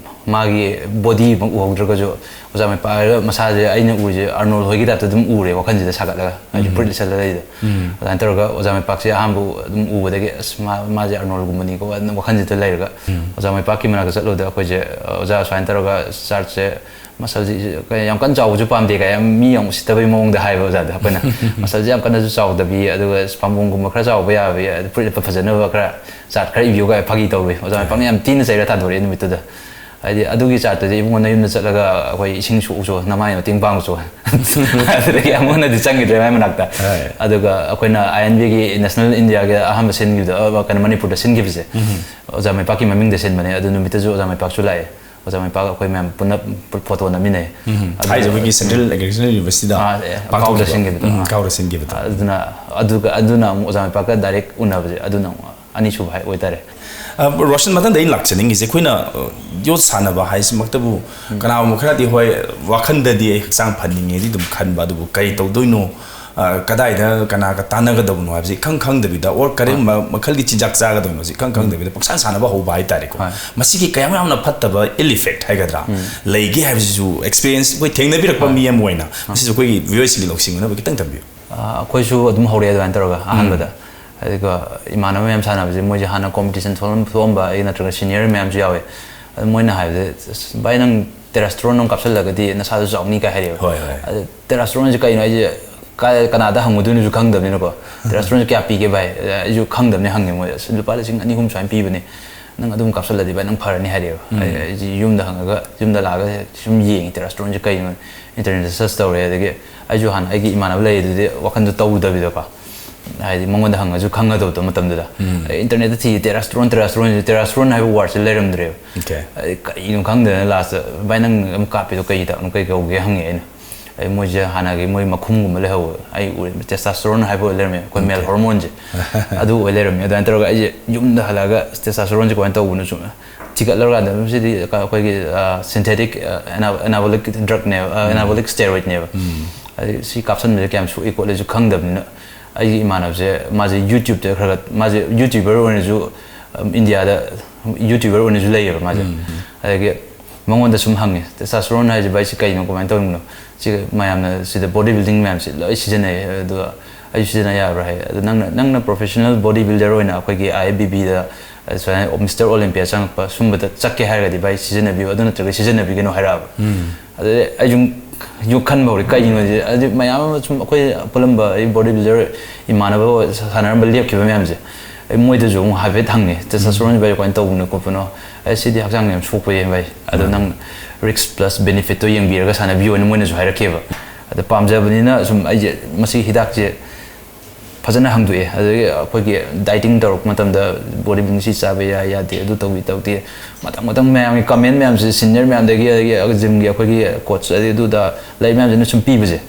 ꯃꯥꯒꯤ ꯕꯣꯗꯤꯃꯛ ꯎꯍꯧꯗ꯭ꯔꯒꯁꯨ ꯑꯣꯖꯥ ꯃꯩꯄꯥꯛ ꯍꯥꯏꯔꯒ ꯃꯁꯥꯁꯦ ꯑꯩꯅ ꯎꯔꯤꯁꯦ ꯑꯥꯔꯅꯣꯜ ꯍꯣꯏꯒꯤ ꯇꯥꯏꯞꯇ ꯑꯗꯨꯝ ꯎꯔꯦ ꯋꯥꯈꯜꯁꯤꯗ ꯁꯥꯒꯠꯂꯒ, ꯍꯥꯏꯗꯤ ꯐꯨꯔꯤꯠ ꯂꯤꯠꯁꯜꯂ ꯂꯩꯗꯣ꯫ ꯑꯗꯨꯃꯥꯏꯅ ꯇꯧꯔꯒ ꯑꯣꯖꯥ ꯃꯩꯄꯥꯛꯁꯦ ꯑꯍꯥꯟꯕ ꯑꯗꯨꯝ ꯎꯕꯗꯒꯤ, "ꯑꯁ, ꯃꯥ, ꯃꯥꯁꯦ ꯑꯥꯔꯅꯣꯜꯒꯨꯝꯕꯅꯤꯀꯣ" ꯑꯗꯨꯝ ꯋꯥꯈꯜꯁꯤꯗ ꯂꯩꯔꯒ ꯑꯣꯖꯥ ꯃꯩꯄꯥꯛꯀꯤ ꯃꯅꯥꯛꯇ ꯆꯠꯂꯨꯕꯗ ꯑꯩꯈꯣꯏꯁꯦ, "ꯑꯣꯖꯥ, ꯁꯨꯃꯥꯏꯅ ꯇꯧꯔꯒ ꯆꯥꯔꯠꯁꯦ ꯃꯁꯜꯁꯤ ꯌꯥꯝ ꯀꯟꯅ ꯆꯥꯎꯕꯁꯨ ꯄꯥꯝꯗꯦ" ꯀꯥꯏ ꯌꯥꯝ ꯃꯤ ꯌꯥꯝ ꯎꯁꯤꯠꯇꯕꯒꯤ ꯃꯑꯣꯡꯗ ꯍꯥꯏꯕ ꯑꯣꯖꯥꯗ ꯑꯩꯈꯣꯏꯅ꯫ "ꯃꯁꯜꯁꯦ ꯌꯥꯝ ꯀꯟꯅꯁꯨ ꯆꯥꯎꯗꯕꯤ, ꯑꯗꯨꯒ ꯄꯥꯝꯕꯣꯝꯒꯨꯝꯕ ꯈꯔ ꯆꯥꯎꯕ ꯌꯥꯕꯤ, ꯑꯗꯨ ꯐꯨꯔꯤꯠ ꯂꯤꯠꯄ ꯐꯖꯅꯕ ꯈꯔ ꯆꯥꯔꯠ ꯈꯔ ꯏꯕꯤꯌꯨ" ꯀꯥꯏ ꯐꯥꯒꯤ ꯇꯧꯔꯨꯏ꯫ ꯑꯣꯖꯥ ꯃꯩꯄꯥꯛꯅ ꯌꯥꯝ ꯊꯤꯅ ꯆꯩꯔ ꯊꯥꯗꯣꯔꯛꯑꯦ ꯅꯨꯃꯤꯠꯇꯨꯗ꯫ ꯍꯥꯏꯗꯤ ꯑꯗꯨꯒꯤ ꯆꯥꯔꯠꯇꯨꯗꯤ ꯏꯕꯨꯡꯉꯣ ꯅꯌꯨꯝꯗ ꯆꯠꯂꯒ ꯑꯩꯈꯣꯏ ꯏꯁꯤꯡ ꯁꯣꯛꯎꯆꯣ, ꯅꯃꯥꯏ ꯃꯇꯦꯡ ꯄꯥꯡꯉꯨꯆꯣ꯫ ꯑꯗꯨꯗꯒꯤ ꯑꯃꯨꯛ ꯍꯟꯅꯗꯤ ꯆꯪꯈꯤꯗ꯭ꯔꯦ ꯃꯥꯏ ꯃꯅꯥꯛꯇ꯫ ꯍꯣꯏ. ꯑꯗꯨꯒ ꯑꯩꯈꯣꯏꯅ ꯑꯥꯏ ꯑꯦꯟ ꯕꯤꯒꯤ ꯅꯦꯁꯅꯦꯜ ꯏꯟꯗꯤꯌꯥꯒꯤ ꯑꯍꯥꯟꯕ ꯁꯤꯟꯈꯤꯕꯗꯣ, ꯑ, ꯀꯩꯅꯣ, ꯃꯅꯤꯄꯨꯔꯗ ꯁꯤꯟꯈꯤꯕꯁꯦ, ꯑꯣꯖꯥ ꯃꯩꯄꯥꯛꯀꯤ ꯃꯃꯤꯡꯗ ꯁꯤꯟꯕꯅꯦ꯫ ꯑꯗꯨ ꯅꯨꯃꯤꯠꯇꯁꯨ ꯑꯣꯖꯥ ꯃꯩꯄꯥꯛꯁꯨ ꯂꯥꯛꯑꯦ꯫ ꯑꯣꯖꯥ ꯃꯩꯄꯥꯛ ꯑꯩꯈꯣꯏ ꯃꯌꯥꯝ ꯄꯨꯟꯅ ꯐꯣꯇꯣ ꯅꯝꯃꯤꯟꯅꯩ꯫ ꯑꯗꯨ ꯍꯥꯏꯁꯦ ꯑꯩꯈꯣꯏꯒꯤ ꯁꯦꯟꯇ꯭ꯔꯦꯜ ꯑꯦꯒ꯭ꯔꯤꯀꯜꯆꯔ ꯌꯨꯅꯤꯚꯔꯁꯤꯇꯤꯗ ꯑꯥ, ꯑꯦ, ꯄꯥꯡꯊꯣꯛꯈꯤꯕ꯫ ꯀꯥꯎꯗ ꯁꯤꯟꯈꯤꯕꯗꯣ꯫ ꯎꯝ, ꯑꯥ. ꯀꯥꯎꯗ ꯁꯤꯟꯈꯤꯕꯗꯣ꯫ ꯑꯗꯨꯅ, ꯑꯗꯨꯒ, ꯑꯗꯨꯅ ꯑꯃꯨꯛ ꯑꯣꯖꯥ ꯃꯩꯄꯥꯛꯀ ꯗꯥꯏꯔꯦꯛ ꯎꯅꯕꯁꯦ, ꯑꯗꯨꯅ ꯑꯃꯨꯛ ꯑꯅꯤꯁꯨꯕ ꯍꯥꯏ ꯑꯣꯏꯇꯥꯔꯦ꯫ ꯑ, ꯔꯣꯁꯟ, ꯃꯊꯪꯗ ꯑꯩꯅ ꯂꯥꯛꯆꯅꯤꯡꯉꯤꯁꯦ, ꯑꯩꯈꯣꯏꯅ, ꯑ, ꯌꯣꯠ ꯁꯥꯟꯅꯕ ꯍꯥꯏꯁꯤꯃꯛꯇꯕꯨ ꯀꯅꯥꯒꯨꯝꯕ ꯈꯔꯗꯤ, ꯍꯣꯏ, ꯋꯥꯈꯟꯗꯗꯤ ꯑꯩ ꯍꯛꯆꯥꯡ ꯐꯅꯤꯡꯉꯦꯗꯤ ꯑꯗꯨꯝ ꯈꯟꯕ, ꯑꯗꯨꯕꯨ ꯀꯔꯤ ꯇꯧꯗꯣꯏꯅꯣ, ꯑ, ꯀꯗꯥꯏꯗ ꯀꯅꯥꯒ ꯇꯥꯟꯅꯒꯗꯕꯅꯣ ꯍꯥꯏꯕꯁꯤ ꯏꯈꯪ ꯈꯪꯗꯕꯤꯗ, or ꯀꯔꯝꯕ ꯃꯈꯜꯒꯤ ꯆꯤꯟꯖꯥꯛ ꯆꯥꯒꯗꯕꯅꯣ ꯍꯥꯏꯕꯁꯤ ꯏꯈꯪ ꯈꯪꯗꯕꯤꯗ ꯄꯪꯁꯥꯟ ꯁꯥꯟꯅꯕ ꯍꯧꯕ ꯍꯥꯏꯇꯥꯔꯦꯀꯣ꯫ ꯍꯣꯏ. ꯃꯁꯤꯒꯤ ꯀꯌꯥꯝ ꯌꯥꯝꯅ ꯐꯠꯇꯕ ꯏꯜ ꯏꯐꯦꯛ ꯍꯥꯏꯒꯗ꯭ꯔꯥ ꯂꯩꯒꯦ ꯍꯥꯏꯕꯁꯤꯁꯨ, ꯑꯦꯛꯁꯄꯤꯔꯤꯌꯦꯟꯁ ꯑꯩꯈꯣꯏ ꯊꯦꯡꯅꯕꯤꯔꯛꯄ ꯃꯤ ꯑꯃ ꯑꯣꯏꯅ ꯃꯁꯤꯁꯨ ꯑꯩꯈꯣꯏꯒꯤ ꯚꯤꯌꯨꯋꯔꯁꯤꯡꯒꯤ ꯂꯧꯁꯤꯡ ꯑꯣꯏꯅꯕ ꯈꯤꯇꯪ ꯊꯝꯕꯤꯌꯨ꯫ ꯑ, ꯑꯩꯈꯣꯏꯁꯨ ꯑꯗꯨꯝ ꯍꯧꯔꯛꯑꯦ ꯑꯗꯨꯃꯥꯏꯅ ꯇꯧꯔꯒ ꯑꯍꯥꯟꯕꯗ꯫ ꯑꯗꯨꯒ ꯏꯃꯥꯟꯅꯕ ꯃꯌꯥꯝ ꯁꯥꯟꯅꯕꯁꯦ, ꯃꯣꯏꯁꯦ ꯍꯥꯟꯅ ꯀꯣꯝꯄꯤꯇꯤꯁꯟ ꯊꯣꯛꯂꯝ-, ꯊꯣꯛꯑꯝꯕ ꯑꯩ ꯅꯠꯇ꯭ꯔꯒ ꯁꯤꯅꯤꯌꯔ ꯃꯌꯥꯝꯁꯨ ꯌꯥꯎꯋꯦ꯫ ꯑꯗꯨ ꯃꯣꯏꯅ ꯍꯥꯏꯕꯗ, "ꯑꯁ, ꯚꯥꯏ, ꯅꯪ ꯇꯦꯔꯥꯁꯇ꯭ꯔꯣꯟ ꯑꯃ ꯀꯥꯞꯁꯤꯜꯂꯒꯗꯤ ꯅꯁꯥꯁꯨ ꯆꯥꯎꯅꯤ" ꯀꯥꯏ ꯍꯥꯏꯔꯛꯑꯦꯕ꯫ ꯍꯣꯏ, ꯍꯣꯏ. ꯑꯗꯨ ꯇꯦꯔꯥꯁꯇ꯭ꯔꯣꯟꯁꯦ ꯀꯩꯅꯣ? ꯑꯩꯁꯦ ꯀꯥꯏ-, ꯀꯅꯥꯗ ꯍꯪꯉꯨꯗꯣꯏꯅꯣꯁꯨ ꯈꯪꯗꯕꯅꯤꯅꯀꯣ꯫ "ꯇꯦꯔꯥꯁꯇ꯭ꯔꯣꯟꯁꯦ ꯀꯌꯥ ꯄꯤꯒꯦ ꯚꯥꯏ?" ꯑꯩꯁꯨ ꯈꯪꯗꯕꯅꯤ, ꯍꯪꯉꯦ ꯃꯣꯏꯗ꯫ "ꯑꯁ, ꯂꯨꯄꯥ ꯂꯤꯁꯤꯡ ꯑꯅꯤ ꯑꯍꯨꯝ ꯁꯨꯃꯥꯏꯅ ꯄꯤꯕꯅꯦ, ꯅꯪ ꯑꯗꯨꯝ ꯀꯥꯞꯁꯤꯜꯂꯗꯤ ꯚꯥꯏ ꯅꯪ ꯐꯔꯅꯤ" ꯍꯥꯏꯔꯛꯑꯦꯕ꯫ ꯑꯩ-, ꯑꯩꯁꯦ ꯌꯨꯝꯗ ꯍꯪꯉꯒ, ꯌꯨꯝꯗ ꯂꯥꯛꯑꯒ ꯁꯨꯝ ꯌꯦꯡꯉꯤ, ꯇꯦꯔꯥꯁꯇ꯭ꯔꯣꯟꯁꯦ ꯀꯩꯅꯣ, ꯏꯟꯇꯔꯅꯦꯠꯇ ꯁꯔꯁ ꯇꯧꯔꯦ꯫ ꯑꯗꯒꯤ ꯑꯩꯁꯨ ꯍꯥꯟꯅ ꯑꯩꯒꯤ ꯏꯃꯥꯟꯅꯕ ꯂꯩꯔꯤꯗꯨꯗꯤ ꯋꯥꯈꯟꯗꯣ ꯇꯧꯗꯕꯤꯗꯀꯣ, ꯍꯥꯏꯗꯤ ꯃꯉꯣꯟꯗ ꯍꯪꯉꯁꯨ ꯈꯪꯒꯗꯕꯗꯣ ꯃꯇꯝꯗꯨꯗ꯫ ꯏꯟꯇꯔꯅꯦꯠꯇ ꯊꯤꯌꯦ, ꯇꯦꯁꯇꯣꯁꯇꯦꯔꯣꯟ, ꯇꯦꯁꯇꯣꯁꯇꯦꯔꯣꯟ, ꯇꯦꯁꯇꯣꯁꯇꯦꯔꯣꯟ ꯍꯥꯏꯕ ꯋꯥꯔꯗꯁꯦ ꯂꯩꯔꯝꯗ꯭ꯔꯦꯕ꯫ Okay. ꯑꯩ ꯀꯔꯤꯅꯣ ꯈꯪꯗꯗꯅ ꯂꯥꯁꯇ, "ꯚꯥꯏ, ꯅꯪ ꯑꯃ ꯀꯥꯞꯄꯤꯗꯣ ꯀꯩ ꯍꯤꯗꯥꯛꯅꯣ, ꯀꯩ ꯀꯧꯒꯦ?" ꯍꯪꯉꯦ ꯑꯩꯅ꯫ ꯑꯩ ꯃꯣꯏꯁꯦ ꯍꯥꯟꯅꯒꯤ ꯃꯣꯏ ꯃꯈꯨꯝꯒꯨꯝꯕ ꯂꯩꯍꯧꯕ, ꯑꯩ ꯎꯔꯦ, ꯇꯦꯁꯇꯣꯁꯇꯦꯔꯣꯟ ꯍꯥꯏꯕ ꯑꯣꯏ ꯂꯩꯔꯝꯃꯦ, ꯑꯩꯈꯣꯏ ꯃꯦꯜ ꯍꯣꯔꯃꯣꯟꯁꯦ꯫ ꯑꯗꯨ ꯑꯣꯏ ꯂꯩꯔꯝꯃꯦ꯫ ꯑꯗꯨꯃꯥꯏꯅ ꯇꯧꯔꯒ ꯑꯩꯁꯦ ꯌꯨꯝꯗ ꯍꯜꯂꯛꯑꯒ ꯇꯦꯁꯇꯣꯁꯇꯦꯔꯣꯟꯁꯦ ꯀꯃꯥꯏꯅ ꯇꯧꯕꯅꯣ ꯁꯨꯝ ꯊꯤꯒꯠꯂꯀꯥꯟꯗ, ꯃꯁꯤꯗꯤ ꯑꯩꯈꯣꯏꯒꯤ synthetic anabolic drugꯅꯦꯕ, anabolic steroidꯅꯦꯕ꯫ ꯑꯗꯩ ꯁꯤ ꯀꯥꯞꯁꯟꯕꯁꯦ ꯀꯌꯥꯝ ꯁꯣꯛꯏ ꯈꯣꯠꯂꯤꯁꯨ ꯈꯪꯗꯕꯅꯤꯅ, ꯑꯩꯒꯤ ꯏꯃꯥꯟꯅꯕꯁꯦ, ꯃꯥꯁꯦ YouTubeꯇ ꯈꯔ ꯈꯔ, ꯃꯥꯁꯦ YouTuber ꯑꯣꯏꯅꯁꯨ, ꯏꯟꯗꯤꯌꯥꯗ YouTuber ꯑꯣꯏꯅꯁꯨ ꯂꯩꯌꯦꯕ ꯃꯥꯁꯦ꯫ ꯑꯗꯒꯤ ꯃꯉꯣꯟꯗ ꯁꯨꯝ ꯍꯪꯉꯦ, "ꯇꯦꯁꯇꯣꯁꯇꯦꯔꯣꯟ ꯍꯥꯏꯁꯦ, ꯚꯥꯏ, ꯁꯤ ꯀꯩꯅꯣ, ꯀꯃꯥꯏꯅ ꯇꯧꯔꯤꯅꯣ? ꯁꯤ ꯃꯌꯥꯝꯅ ꯁꯤꯗ body building ꯃꯌꯥꯝꯁꯤ ꯂꯣꯏ ꯁꯤꯖꯤꯟꯅꯩ, ꯑꯗꯨꯒ ꯑꯩꯁꯨ ꯁꯤꯖꯤꯟꯅ ꯌꯥꯕ꯭ꯔꯥ?" ꯍꯥꯏ꯫ "ꯑꯗꯣ ꯅꯪꯅ, ꯅꯪꯅ professional body builder ꯑꯣꯏꯅ ꯑꯩꯈꯣꯏꯒꯤ IFBBꯗ ꯁꯨꯃꯥꯏꯅ Mister Olympia ꯆꯪꯉꯛꯄ ꯁꯨꯝꯕꯗ ꯆꯠꯀꯦ ꯍꯥꯏꯔꯒꯗꯤ, ꯚꯥꯏ, ꯁꯤꯖꯤꯟꯅꯕꯤꯌꯨ, ꯑꯗꯨ ꯅꯠꯇ꯭ꯔꯒ ꯁꯤꯖꯤꯟꯅꯕꯤꯒꯅꯨ" ꯍꯥꯏꯔꯛꯑꯕ꯫ ꯑꯗꯨꯗꯩ ꯑꯩ ꯁꯨꯝ ꯌꯨ ꯈꯟꯕ ꯍꯧꯔꯦ, ꯀꯩꯒꯤꯅꯣ ꯍꯥꯏꯁꯦ? ꯑꯗꯨ ꯃꯌꯥꯝ ꯑꯃ ꯁꯨꯝ ꯑꯩꯈꯣꯏ ꯄꯨꯜꯂꯝꯕ ꯑꯩ body builder ꯏꯃꯥꯟꯅꯕ ꯁꯥꯟꯅꯔꯝꯕ ꯂꯦꯞꯈꯤꯕ ꯃꯌꯥꯝꯁꯦ, ꯑꯩ ꯃꯣꯏꯗꯁꯨ ꯑꯃꯨꯛ ꯍꯥꯏꯐꯦꯠ ꯍꯪꯉꯦ, "ꯇꯦꯁꯇꯣꯁꯇꯦꯔꯣꯟ, ꯚꯥꯏ, ꯀꯃꯥꯏꯅ ꯇꯧꯕꯅꯣ ꯈꯣꯠꯄꯅꯣ? ꯑꯦ, ꯁꯤꯗꯤ ꯍꯛꯆꯥꯡ ꯌꯥꯝ ꯁꯣꯛꯄ ꯌꯥꯏ, ꯚꯥꯏ, ꯑꯗꯣ ꯅꯪ risk plus benefitꯇꯣ ꯌꯦꯡꯕꯤꯔꯒ ꯁꯥꯟꯅꯕꯤꯌꯣꯅ" ꯃꯣꯏꯅꯁꯨ ꯍꯥꯏꯔꯛꯈꯤꯕ꯫ ꯑꯗꯣ ꯄꯥꯝꯖꯕꯅꯤꯅ ꯁꯨꯝ ꯑꯩꯁꯦ ꯃꯁꯤ ꯍꯤꯗꯥꯛꯁꯦ ꯐꯖꯅ ꯍꯪꯗꯣꯛꯑꯦ꯫ ꯑꯗꯒꯤ ꯑꯩꯈꯣꯏꯒꯤ dieting ꯇꯧꯔꯛꯄ ꯃꯇꯝꯗ body building ꯁꯤ ꯆꯥꯕ ꯌꯥꯏ ꯌꯥꯗꯦ, ꯑꯗꯨ ꯇꯧꯕꯤ ꯇꯧꯗꯦ, ꯃꯊꯪ ꯃꯊꯪ ꯃꯌꯥꯝꯒꯤ comment ꯃꯌꯥꯝꯁꯦ, senior ꯃꯌꯥꯝꯗꯒꯤ, ꯑꯗꯒꯤ gymꯒꯤ ꯑꯩꯈꯣꯏꯒꯤ coach, ꯑꯗꯩ ꯑꯗꯨꯗ ꯂꯩ ꯃꯌꯥꯝꯁꯤꯅ ꯁꯨꯝ ꯄꯤꯕꯁꯦ,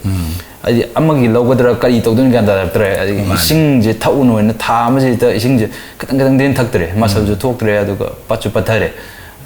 ꯍꯥꯏꯗꯤ ꯑꯃꯒꯤ ꯂꯧꯒꯗ꯭ꯔꯥ, ꯀꯔꯤ ꯇꯧꯗꯣꯏꯅꯣ ꯒ꯭ꯌꯥꯟ ꯇꯥꯔꯛꯇ꯭ꯔꯦ꯫ ꯑꯗꯒꯤ ꯏꯁꯤꯡꯁꯦ ꯊꯛꯎꯅꯣ ꯍꯥꯏꯅ ꯊꯥ ꯑꯃꯁꯤꯗ ꯏꯁꯤꯡꯁꯦ ꯈꯤꯇꯪ ꯈꯤꯇꯪꯗꯤ ꯍꯦꯟꯅ ꯊꯛꯇ꯭ꯔꯦ, muscleꯁꯨ ꯊꯣꯛꯇ꯭ꯔꯦ, ꯑꯗꯨꯒ ꯄꯠꯁꯨ ꯄꯠꯊꯔꯦ꯫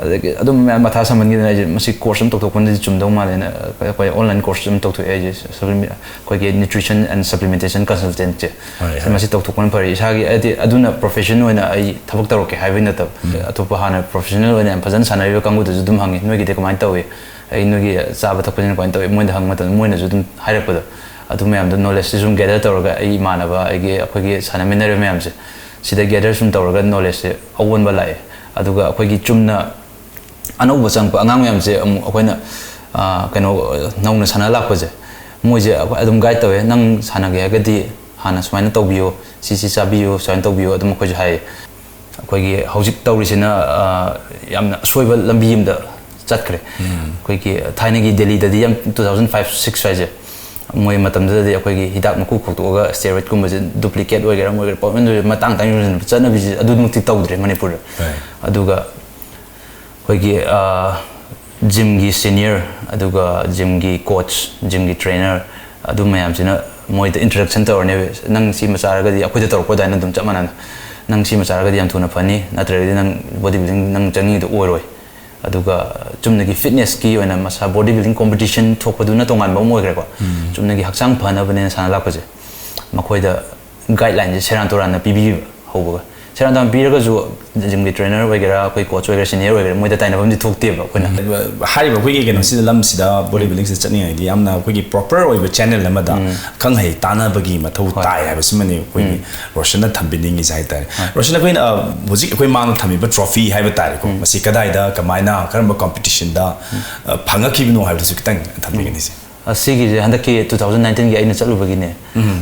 ꯑꯗꯒꯤ ꯑꯗꯨꯝ ꯃꯌꯥꯝ ꯃꯊꯥ ꯁꯥꯃꯟꯈꯤꯗꯅ ꯑꯩꯁꯦ ꯃꯁꯤ course ꯑꯃ ꯇꯧꯊꯣꯛꯄꯅꯗꯤ ꯆꯨꯝꯗꯧ ꯃꯥꯜꯂꯦꯅ ꯑꯩꯈꯣꯏ online course ꯑꯃ ꯇꯧꯊꯣꯛꯑꯦ ꯑꯩꯁꯦ꯫ Supplement, ꯑꯩꯈꯣꯏꯒꯤ nutrition and supplementation consultantꯁꯦ꯫ ꯍꯣꯏ, ꯍꯣꯏ꯫ ꯃꯁꯤ ꯇꯧꯊꯣꯛꯄꯅ ꯐꯔꯦ꯫ ꯏꯁꯥꯒꯤ, ꯍꯥꯏꯗꯤ, ꯑꯗꯨꯅ profession ꯑꯣꯏꯅ ꯑꯩ ꯊꯕꯛ ꯇꯧꯔꯛꯀꯦ ꯍꯥꯏꯕꯒꯤ ꯅꯠꯇꯕ, ꯑꯇꯣꯞꯄ ꯍꯥꯟꯅ professional ꯑꯣꯏꯅ ꯌꯥꯝ ꯐꯖꯅ ꯁꯥꯟꯅꯔꯤꯕ ꯀꯥꯡꯕꯨꯗꯁꯨ ꯑꯗꯨꯝ ꯍꯪꯉꯤ, "ꯅꯣꯏꯒꯤꯗꯤ ꯀꯃꯥꯏꯅ ꯇꯧꯏ? ꯑꯩ ꯅꯣꯏꯒꯤ ꯆꯥꯕ ꯊꯛꯄꯁꯤꯅ ꯀꯃꯥꯏꯅ ꯇꯧꯏ?" ꯃꯣꯏꯗ ꯍꯪꯕ ꯃꯇꯝꯗ ꯃꯣꯏꯅꯁꯨ ꯑꯗꯨꯝ ꯍꯥꯏꯔꯛꯄꯗꯣ, ꯑꯗꯨ ꯃꯌꯥꯝꯗꯣ knowledgeꯁꯦ ꯁꯨꯝ gather ꯇꯧꯔꯒ ꯑꯩ ꯏꯃꯥꯟꯅꯕ, ꯑꯩꯒꯤ, ꯑꯩꯈꯣꯏꯒꯤ ꯁꯥꯟꯅꯃꯤꯟꯅꯔꯤꯕ ꯃꯌꯥꯝꯁꯦ, ꯁꯤꯗ gather ꯁꯨꯝ ꯇꯧꯔꯒ knowledgeꯁꯦ ꯑꯑꯣꯟꯕ ꯂꯥꯛꯑꯦ꯫ ꯑꯗꯨꯒ ꯑꯩꯈꯣꯏꯒꯤ ꯆꯨꯝꯅ ꯑꯅꯧꯕ ꯆꯪꯉꯛꯄ ꯑꯉꯥꯡ ꯃꯌꯥꯝꯁꯦ ꯑꯃꯨꯛ ꯑꯩꯈꯣꯏꯅ, ꯑ, ꯀꯩꯅꯣ, ꯅꯧꯅ ꯁꯥꯟꯅ ꯂꯥꯛꯄꯁꯦ, ꯃꯣꯏꯁꯦ ꯑꯩꯈꯣꯏ ꯑꯗꯨꯝ guide ꯇꯧꯋꯦ꯫ "ꯅꯪ ꯁꯥꯟꯅꯒꯦ ꯍꯥꯏꯔꯒꯗꯤ ꯍꯥꯟꯅ ꯁꯨꯃꯥꯏꯅ ꯇꯧꯕꯤꯌꯨ, ꯁꯤ ꯁꯤ ꯆꯥꯕꯤꯌꯨ", ꯁꯨꯃꯥꯏꯅ ꯇꯧꯕꯤꯌꯨ, ꯑꯗꯨꯝ ꯑꯩꯈꯣꯏꯁꯨ ꯍꯥꯏꯌꯦ꯫ ꯑꯩꯈꯣꯏꯒꯤ ꯍꯧꯖꯤꯛ ꯇꯧꯔꯤꯁꯤꯅ, ꯑ, ꯌꯥꯝꯅ ꯑꯁꯣꯏꯕ ꯂꯝꯕꯤ ꯑꯃꯗ ꯆꯠꯈ꯭ꯔꯦ꯫ ꯑꯩꯈꯣꯏꯒꯤ ꯊꯥꯏꯅꯒꯤ ꯗꯦꯜꯂꯤꯗꯗꯤ ꯌꯥꯝ two thousand five six ꯍꯥꯏꯁꯦ, ꯃꯣꯏ ꯃꯇꯝꯗꯨꯗꯗꯤ ꯑꯩꯈꯣꯏꯒꯤ ꯍꯤꯗꯥꯛ ꯃꯀꯨ ꯈꯣꯛꯇꯣꯛꯑꯒ steroid ꯀꯨꯝꯕꯁꯦ, duplicate ꯑꯣꯏꯒꯦꯔꯥ ꯑꯃ ꯑꯣꯏꯒꯦꯔꯥ, ꯄꯪꯌꯣꯟ ꯌꯣꯟꯕ, ꯃꯇꯥꯡ ꯃꯇꯥꯡ ꯌꯣꯟꯁꯤꯟꯕ ꯆꯠꯅꯕꯤꯁꯦ ꯑꯗꯨꯃꯛꯇꯤ ꯇꯧꯗ꯭ꯔꯦ ꯃꯅꯤꯄꯨꯔꯗ꯫ ꯑꯗꯨꯒ ꯑꯩꯈꯣꯏꯒꯤ ꯖꯤꯝꯒꯤ ꯁꯤꯅꯤꯌꯔ, ꯑꯗꯨꯒ ꯖꯤꯝꯒꯤ ꯀꯣꯆ, ꯖꯤꯝꯒꯤ ꯇ꯭ꯔꯦꯅꯔ, ꯑꯗꯨ ꯃꯌꯥꯝꯁꯤꯅ ꯃꯣꯏꯗ introduction ꯇꯧꯔꯅꯦꯕ, "ꯅꯪ ꯁꯤꯃ ꯆꯥꯔꯒꯗꯤ ꯑꯩꯈꯣꯏꯗ ꯇꯧꯔꯛꯄ ꯑꯗꯨꯃꯥꯏꯅ ꯑꯗꯨꯝ ꯆꯞ ꯃꯥꯟꯅꯅ, ꯅꯪ ꯁꯤꯃ ꯆꯥꯔꯒꯗꯤ ꯌꯥꯝ ꯊꯨꯅ ꯐꯅꯤ, ꯅꯠꯇ꯭ꯔꯒꯗꯤ ꯅꯪ body building ꯅꯪ ꯆꯪꯅꯤꯡꯉꯤꯗꯣ ꯑꯣꯏꯔꯣꯏ"꯫ ꯑꯗꯨꯒ ꯆꯨꯝꯅꯒꯤ fitnessꯀꯤ ꯑꯣꯏꯅ ꯃꯁꯥ body building competition ꯊꯣꯛꯄꯗꯨꯅ ꯇꯣꯉꯥꯟꯕ ꯑꯃ ꯑꯣꯏꯈ꯭ꯔꯦꯀꯣ꯫ ꯆꯨꯝꯅꯒꯤ ꯍꯛꯆꯥꯡ ꯐꯅꯕꯅꯦꯅ ꯁꯥꯟꯅ ꯂꯥꯛꯄꯁꯦ, ꯃꯈꯣꯏꯗ guidelineꯁꯦ ꯁꯦꯔꯥꯟ ꯇꯨꯔꯥꯟꯅ ꯄꯤꯕꯤꯕ ꯍꯧꯕꯒ꯫ ꯁꯦꯔꯥꯟ ꯇꯨꯔꯥꯟ ꯄꯤꯔꯒꯁꯨ ꯖꯤꯝꯒꯤ ꯇ꯭ꯔꯦꯅꯔ ꯑꯣꯏꯒꯦꯔꯥ, ꯑꯩꯈꯣꯏ ꯀꯣꯆ ꯑꯣꯏꯒꯦꯔꯥ, ꯁꯤꯅꯤꯌꯔ ꯑꯣꯏꯒꯦꯔꯥ, ꯃꯣꯏꯗ ꯇꯥꯏꯅꯕ ꯑꯃꯗꯤ ꯊꯣꯛꯇꯦꯕ ꯑꯩꯈꯣꯏꯅ꯫ ꯍꯥꯏꯔꯤꯕ ꯑꯩꯈꯣꯏꯒꯤ ꯀꯩꯅꯣꯁꯤꯗ, ꯂꯝꯁꯤꯗ body buildingꯁꯤꯗ ꯆꯠꯅꯤꯡꯉꯥꯏꯗꯤ ꯌꯥꯝꯅ ꯑꯩꯈꯣꯏꯒꯤ proper ꯑꯣꯏꯕ channel ꯑꯃꯗ ꯈꯪ ꯍꯩ ꯇꯥꯟꯅꯕꯒꯤ ꯃꯊꯧ ꯍꯣꯏ꯫ ꯇꯥꯏ ꯍꯥꯏꯕꯁꯤꯃꯅꯤ ꯑꯩꯈꯣꯏꯒꯤ ꯔꯣꯁꯟꯅ ꯊꯝꯕꯤꯅꯤꯡꯉꯤꯁꯦ ꯍꯥꯏꯇꯥꯔꯦ꯫ ꯔꯣꯁꯟ, ꯑꯩꯈꯣꯏꯅ, ꯑ, ꯍꯧꯖꯤꯛ ꯑꯩꯈꯣꯏ ꯃꯥꯡꯗ ꯊꯝꯃꯤꯕ trophy ꯍꯥꯏꯕ ꯇꯥꯔꯦꯀꯣ, ꯃꯁꯤ ꯀꯗꯥꯏꯗ, ꯀꯃꯥꯏꯅ, ꯀꯔꯝꯕ competitionꯗ, ꯑ, ꯐꯪꯉꯛꯈꯤꯕꯅꯣ ꯍꯥꯏꯕꯗꯨꯁꯨ ꯈꯤꯇꯪ ꯊꯝꯕꯤꯒꯅꯤꯁꯦ꯫ ꯑ, ꯁꯤꯒꯤꯁꯦ ꯍꯟꯗꯛꯀꯤ two thousand nineteenꯒꯤ ꯑꯩꯅ ꯆꯠꯂꯨꯕꯒꯤꯅꯦ꯫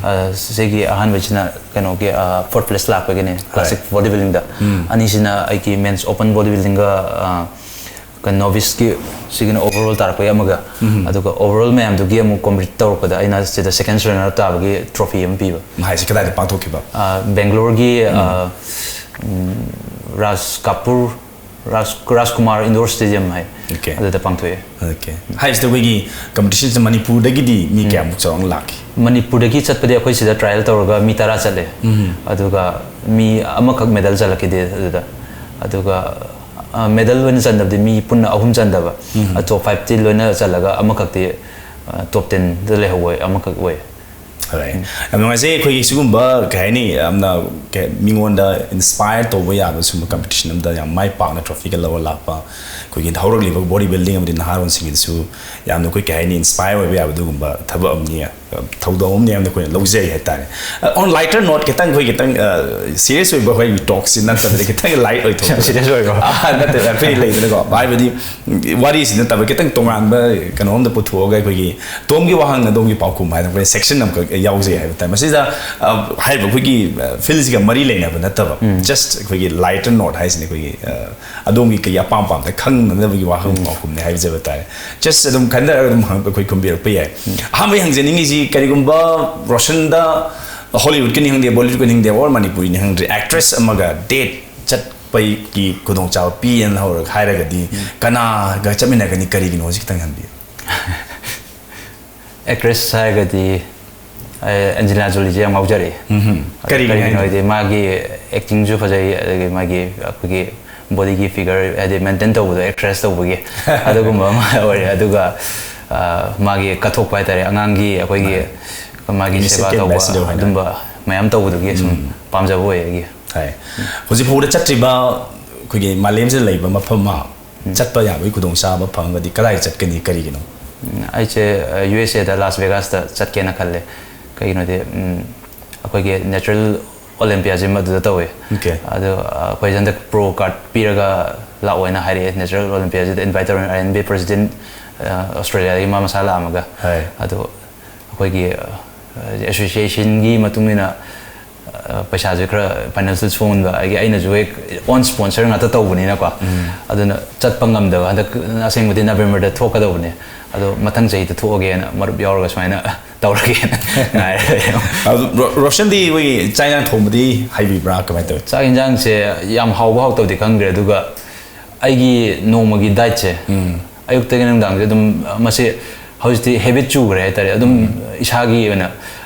ꯑ, ꯁꯤꯒꯤ ꯑꯍꯥꯟꯕꯁꯤꯅ ꯀꯩꯅꯣꯒꯤ, ꯑ, fourth place ꯂꯥꯛꯄꯒꯤꯅꯦ, classic bodybuildingꯗ꯫ ꯑꯅꯤꯁꯤꯅ ꯑꯩꯒꯤ men's open bodybuildingꯒ, ꯑ, ꯀꯩꯅꯣ, noviceꯀꯤ, ꯁꯤꯒꯤꯅ overall ꯇꯥꯔꯛꯄꯒꯤ ꯑꯃꯒ꯫ ꯑꯗꯨꯒ overall ꯃꯌꯥꯝꯗꯨꯒꯤ ꯑꯃꯨꯛ complete ꯇꯧꯔꯛꯄꯗ ꯑꯩꯅ ꯁꯤꯗ second runner up ꯇꯥꯕꯒꯤ trophy ꯑꯃ ꯄꯤꯕ꯫ ꯍꯥꯏꯁꯦ ꯀꯗꯥꯏꯗ ꯄꯥꯡꯊꯣꯛꯈꯤꯕ? ꯑ, ꯕꯦꯡꯒ꯭ꯂꯣꯔꯒꯤ, ꯑ, ꯎꯝ, ꯔꯥꯖ ꯀꯥꯄꯨꯔ, ꯔꯥꯖ, ꯔꯥꯖꯀꯨꯃꯥꯔ Indoor Stadium ꯍꯥꯏ꯫ Okay꯫ ꯑꯗꯨꯗ ꯄꯥꯡꯊꯣꯛꯑꯦ꯫ Okay꯫ ꯍꯥꯏꯔꯤꯁꯤꯗ ꯑꯩꯈꯣꯏꯒꯤ competitionꯁꯦ ꯃꯅꯤꯄꯨꯔꯗꯒꯤꯗꯤ ꯃꯤ ꯀꯌꯥꯃꯨꯛ ꯆꯥꯎꯔꯥꯛꯅ ꯂꯥꯛꯈꯤ? ꯃꯅꯤꯄꯨꯔꯗꯒꯤ ꯆꯠꯄꯗꯤ ꯑꯩꯈꯣꯏ ꯁꯤꯗ trial ꯇꯧꯔꯒ ꯃꯤ ꯇꯔꯥ ꯆꯠꯂꯦ꯫ ꯑꯗꯨꯒ ꯃꯤ ꯑꯃꯈꯛ medal ꯆꯠꯂꯛꯈꯤꯗꯦ ꯑꯗꯨꯗ꯫ ꯑꯗꯨꯒ, ꯑ, medal ꯑꯣꯏꯅ ꯆꯟꯗꯕꯗꯤ ꯃꯤ ꯄꯨꯟꯅ ꯑꯍꯨꯝ ꯆꯟꯗꯕ꯫ ꯑ, top fiveꯇꯤ ꯂꯣꯏꯅ ꯆꯜꯂꯒ ꯑꯃꯈꯛꯇꯤ, ꯑ, top tenꯗ ꯂꯩꯍꯧꯕ ꯑꯃꯈꯛ ꯑꯣꯏ꯫ Alright꯫ ꯌꯥꯝ ꯅꯨꯡꯉꯥꯏꯖꯩ꯫ ꯑꯩꯈꯣꯏꯒꯤ ꯁꯤꯒꯨꯝꯕ, ꯀꯩ ꯍꯥꯏꯅꯤ, ꯌꯥꯝꯅ, ꯀꯩ, ꯃꯤꯉꯣꯟꯗ inspire ꯇꯧꯕ ꯌꯥꯕ ꯁꯤꯒꯨꯝꯕ competition ꯑꯃꯗ ꯌꯥꯝ ꯃꯥꯏ ꯄꯥꯛꯅ trophyꯒ ꯂꯧꯔ ꯂꯥꯛꯄ ꯑꯩꯈꯣꯏꯒꯤ ꯍꯧꯔꯛꯂꯤꯕ body building ꯑꯃꯗꯤ ꯅꯍꯥꯔꯣꯟꯁꯤꯡꯒꯤꯗꯁꯨ ꯌꯥꯝꯅ ꯑꯩꯈꯣꯏ, ꯀꯩ ꯍꯥꯏꯅꯤ, inspire ꯑꯣꯏꯕ ꯌꯥꯕ ꯑꯗꯨꯒꯨꯝꯕ ꯊꯕꯛ ꯑꯃꯅꯤ, ꯊꯧꯗꯥꯡ ꯑꯃꯅꯤ ꯍꯥꯏꯅ ꯑꯩꯈꯣꯏꯅ ꯂꯧꯖꯩ ꯍꯥꯏꯇꯥꯔꯦ꯫ ꯑ, on lighter note, ꯈꯤꯇꯪ ꯑꯩꯈꯣꯏ ꯈꯤꯇꯪ, ꯑ, serious ꯑꯣꯏꯕ ꯑꯩꯈꯣꯏꯒꯤ talkꯁꯤ ꯅꯠꯇꯕꯤꯗ ꯈꯤꯇꯪ light ꯑꯣꯏꯊꯣꯛꯄ꯫ Serious ꯑꯣꯏꯕ? ꯑ, ꯅꯠꯇꯦ, ꯑꯩꯈꯣꯏ ꯂꯩꯗꯅꯀꯣ, ꯍꯥꯏꯕꯗꯤ ꯋꯥꯔꯤꯁꯤ ꯅꯠꯇꯕ ꯈꯤꯇꯪ ꯇꯣꯉꯥꯟꯕ ꯀꯩꯅꯣꯝꯗ ꯄꯨꯊꯣꯛꯑꯒ ꯑꯩꯈꯣꯏꯒꯤ "ꯇꯣꯝꯒꯤ ꯋꯥꯍꯪ ꯑꯗꯣꯝꯒꯤ ꯄꯥꯎꯈꯨꯝ" ꯍꯥꯏꯅ ꯑꯩꯈꯣꯏ section ꯑꯃꯈꯛ ꯌꯥꯎꯖꯩ ꯍꯥꯏꯕ ꯇꯥꯏ꯫ ꯃꯁꯤꯗ ꯑ, ꯍꯥꯏꯔꯤꯕ ꯑꯩꯈꯣꯏꯒꯤ ꯐꯤꯜꯁꯤꯒ ꯃꯔꯤ ꯂꯩꯅꯕ ꯅꯠꯇꯕ, ꯖꯁ ꯑꯩꯈꯣꯏꯒꯤ ꯂꯥꯏꯠ ꯑꯦꯟ ꯅꯣꯠ ꯍꯥꯏꯁꯤꯅꯦ, ꯑꯩꯈꯣꯏꯒꯤ ꯑ, ꯑꯗꯣꯝꯒꯤ ꯀꯩ ꯑꯄꯥꯝ ꯑꯄꯥꯝꯕꯗ ꯈꯪꯅꯅꯕꯒꯤ ꯋꯥꯍꯪ ꯄꯥꯎꯈꯨꯝꯅꯦ ꯍꯥꯏꯖꯕ ꯇꯥꯔꯦ꯫ ꯖꯁ ꯑꯗꯨꯝ ꯈꯟꯊꯔꯒ ꯑꯗꯨꯝ ꯍꯪ- ꯑꯩꯈꯣꯏ ꯈꯨꯝꯕꯤꯔꯛꯄ ꯌꯥꯏ꯫ ꯑꯍꯥꯟꯕ ꯍꯪꯖꯅꯤꯡꯉꯤꯁꯤ, ꯀꯔꯤꯒꯨꯝꯕ ꯔꯣꯁꯟꯗ ꯍꯣꯂꯤꯋꯨꯗꯀꯅꯤ ꯈꯪꯗꯦ, ꯕꯣꯂꯤꯋꯨꯗꯀꯅꯤ ꯈꯪꯗꯦ, ꯑꯣꯔ ꯃꯅꯤꯄꯨꯔꯤꯅꯤ ꯈꯪꯗꯦ, ꯑꯦꯛꯇ꯭ꯔꯦꯁ ꯑꯃꯒ ꯗꯦꯠ ꯆꯠꯄꯒꯤ ꯈꯨꯗꯣꯡꯆꯥꯕ ꯄꯤꯌꯦꯅ ꯍꯧꯔꯒ ꯍꯥꯏꯔꯒꯗꯤ ꯀꯅꯥꯒ ꯆꯠꯃꯤꯟꯅꯒꯅꯤ, ꯀꯔꯤꯒꯤꯅꯣ ꯍꯧꯖꯤꯛ ꯈꯤꯇꯪ ꯍꯟꯕꯤꯌꯨ꯫ ꯑꯦꯛꯇ꯭ꯔꯦꯁ ꯍꯥꯏꯔꯒꯗꯤ ꯑꯦꯟꯖꯦꯂꯤꯅꯥ ꯖꯣꯂꯤꯁꯦ ꯌꯥꯝ ꯉꯥꯎꯖꯔꯛꯑꯦ꯫ ꯀꯔꯤꯒꯤꯅꯣ ꯀꯔꯤꯒꯤꯅꯣ ꯍꯥꯏꯗꯤ? ꯍꯥꯏꯗꯤ ꯃꯥꯒꯤ ꯑꯦꯛꯇꯤꯡꯁꯨ ꯐꯖꯩ, ꯑꯗꯒꯤ ꯃꯥꯒꯤ ꯑꯩꯈꯣꯏꯒꯤ ꯕꯣꯗꯤꯒꯤ ꯐꯤꯒꯔ ꯍꯥꯏꯗꯤ ꯃꯦꯟꯇꯦꯟ ꯇꯧꯕꯗꯣ ꯑꯦꯛꯇ꯭ꯔꯦꯁ ꯇꯧꯕꯒꯤ ꯑꯗꯨꯒꯨꯝꯕ ꯑꯃ ꯑꯣꯏꯔꯦ꯫ ꯑꯗꯨꯒ ꯑ, ꯃꯥꯒꯤ ꯀꯠꯊꯣꯛꯄ ꯍꯥꯏꯇꯥꯔꯦ, ꯑꯉꯥꯡꯒꯤ ꯑꯩꯈꯣꯏꯒꯤ ꯃꯥꯒꯤ ꯁꯦꯕꯥ ꯇꯧꯕ ꯑꯗꯨꯝꯕ ꯃꯌꯥꯝ ꯇꯧꯕꯗꯨꯒꯤ ꯁꯨꯝ ꯄꯥꯝꯖꯕ ꯑꯣꯏ ꯑꯩꯒꯤ꯫ ꯍꯥꯏ꯫ ꯍꯧꯖꯤꯛ ꯐꯥꯎꯕꯗ ꯆꯠꯇ꯭ꯔꯤꯕ ꯑꯩꯈꯣꯏꯒꯤ ꯃꯥꯂꯦꯝꯁꯤꯗ ꯂꯩꯕ ꯃꯐꯝ ꯑꯃ ꯆꯠꯄ ꯌꯥꯕꯒꯤ ꯈꯨꯗꯣꯡꯆꯥꯕ ꯐꯪꯉꯒꯗꯤ ꯀꯗꯥꯏ ꯆꯠꯀꯅꯤ, ꯀꯔꯤꯒꯤꯅꯣ? ꯎꯝ, ꯑꯩꯁꯦ ꯌꯨ ꯑꯦꯁ ꯑꯦꯗ ꯂꯥꯁ ꯚꯦꯒꯥꯁꯇ ꯆꯠꯀꯦꯅ ꯈꯜꯂꯦ꯫ ꯀꯩꯒꯤꯅꯣꯗꯤ ꯎꯝ, ꯑꯩꯈꯣꯏꯒꯤ ꯅꯦꯆꯔꯦꯜ ꯑꯣꯂꯦꯝꯄꯤꯌꯥꯁꯤꯃ ꯑꯗꯨꯗ ꯇꯧꯋꯦ꯫ Okay. ꯑꯗꯣ ꯑꯩꯈꯣꯏ ꯍꯟꯗꯛ ꯄ꯭ꯔꯣ ꯀꯥꯔꯠ ꯄꯤꯔꯒ ꯂꯥꯛꯑꯣꯅ ꯍꯥꯏꯔꯛꯑꯦ꯫ ꯅꯦꯆꯔꯦꯜ ꯑꯣꯂꯦꯝꯄꯤꯌꯥꯁꯤꯗ ꯏꯟꯚꯥꯏꯠ ꯇꯧꯔꯦ꯫ ꯑꯥꯏ ꯑꯦꯟ ꯕꯤ ꯄ꯭ꯔꯁꯤꯗꯦꯟ ꯑꯣꯁꯇ꯭ꯔꯦꯂꯤꯌꯥꯗꯒꯤ ꯃꯥ ꯃꯁꯥ ꯂꯥꯛꯑꯝꯃꯒ ꯍꯣꯏ꯫ ꯑꯗꯣ ꯑꯩꯈꯣꯏꯒꯤ ꯑꯦꯁꯣꯁꯤꯌꯦꯁꯟꯒꯤ ꯃꯇꯨꯡ ꯏꯟꯅ ꯑ, ꯄꯩꯁꯥꯁꯦ ꯈꯔ ꯐꯥꯏꯅꯥꯟꯁꯤꯌꯦꯜ ꯁꯣꯟꯕ, ꯑꯩꯒꯤ ꯑꯩꯅꯁꯨ ꯍꯦꯛ ꯑꯣꯟ ꯁ꯭ꯄꯣꯟꯁꯔ ꯉꯥꯛꯇ ꯇꯧꯕꯅꯤꯅꯀꯣ꯫ ꯑꯗꯨꯅ ꯆꯠꯄ ꯉꯝꯗꯕ꯫ ꯍꯟꯗꯛ ꯑꯁꯦꯡꯕꯗꯤ ꯅꯕꯦꯝꯕꯔꯗ ꯊꯣꯛꯀꯗꯧꯕꯅꯦ, ꯑꯗꯣ ꯃꯊꯪ ꯆꯍꯤꯗ ꯊꯣꯛꯑꯒꯦꯅ ꯃꯔꯨꯞ ꯌꯥꯎꯔꯒ ꯁꯨꯃꯥꯏꯅ ꯇꯧꯔꯒꯦꯅ ꯉꯥꯏꯔ ꯂꯩꯔꯦ꯫ ꯑꯗꯨ ꯔꯣ- ꯔꯣꯁꯟꯗꯤ ꯑꯩꯈꯣꯏꯒꯤ ꯆꯥꯛ ꯏꯟꯖꯥꯡ ꯊꯣꯡꯕꯗꯤ ꯍꯩꯕꯤꯕ꯭ꯔꯥ, ꯀꯃꯥꯏꯅ ꯇꯧꯋꯤ? ꯆꯥꯛ ꯌꯦꯟꯖꯥꯡꯁꯦ ꯌꯥꯝ ꯍꯥꯎꯕ ꯍꯥꯎꯇꯕꯗꯤ ꯈꯪꯗ꯭ꯔꯦ, ꯑꯗꯨꯒ ꯑꯩꯒꯤ ꯅꯣꯡꯃꯒꯤ ꯗꯥꯏꯠꯁꯦ ꯑꯌꯨꯛꯇꯒꯤ ꯅꯨꯡꯗꯥꯡꯁꯦ ꯑꯗꯨꯝ ꯃꯁꯤ ꯍꯧꯖꯤꯛꯇꯤ ꯍꯦꯕꯤꯠ ꯆꯨꯈ꯭ꯔꯦ ꯍꯥꯏꯇꯥꯔꯦ꯫ ꯑꯗꯨꯝ ꯏꯁꯥꯒꯤ ꯑꯣꯏꯅ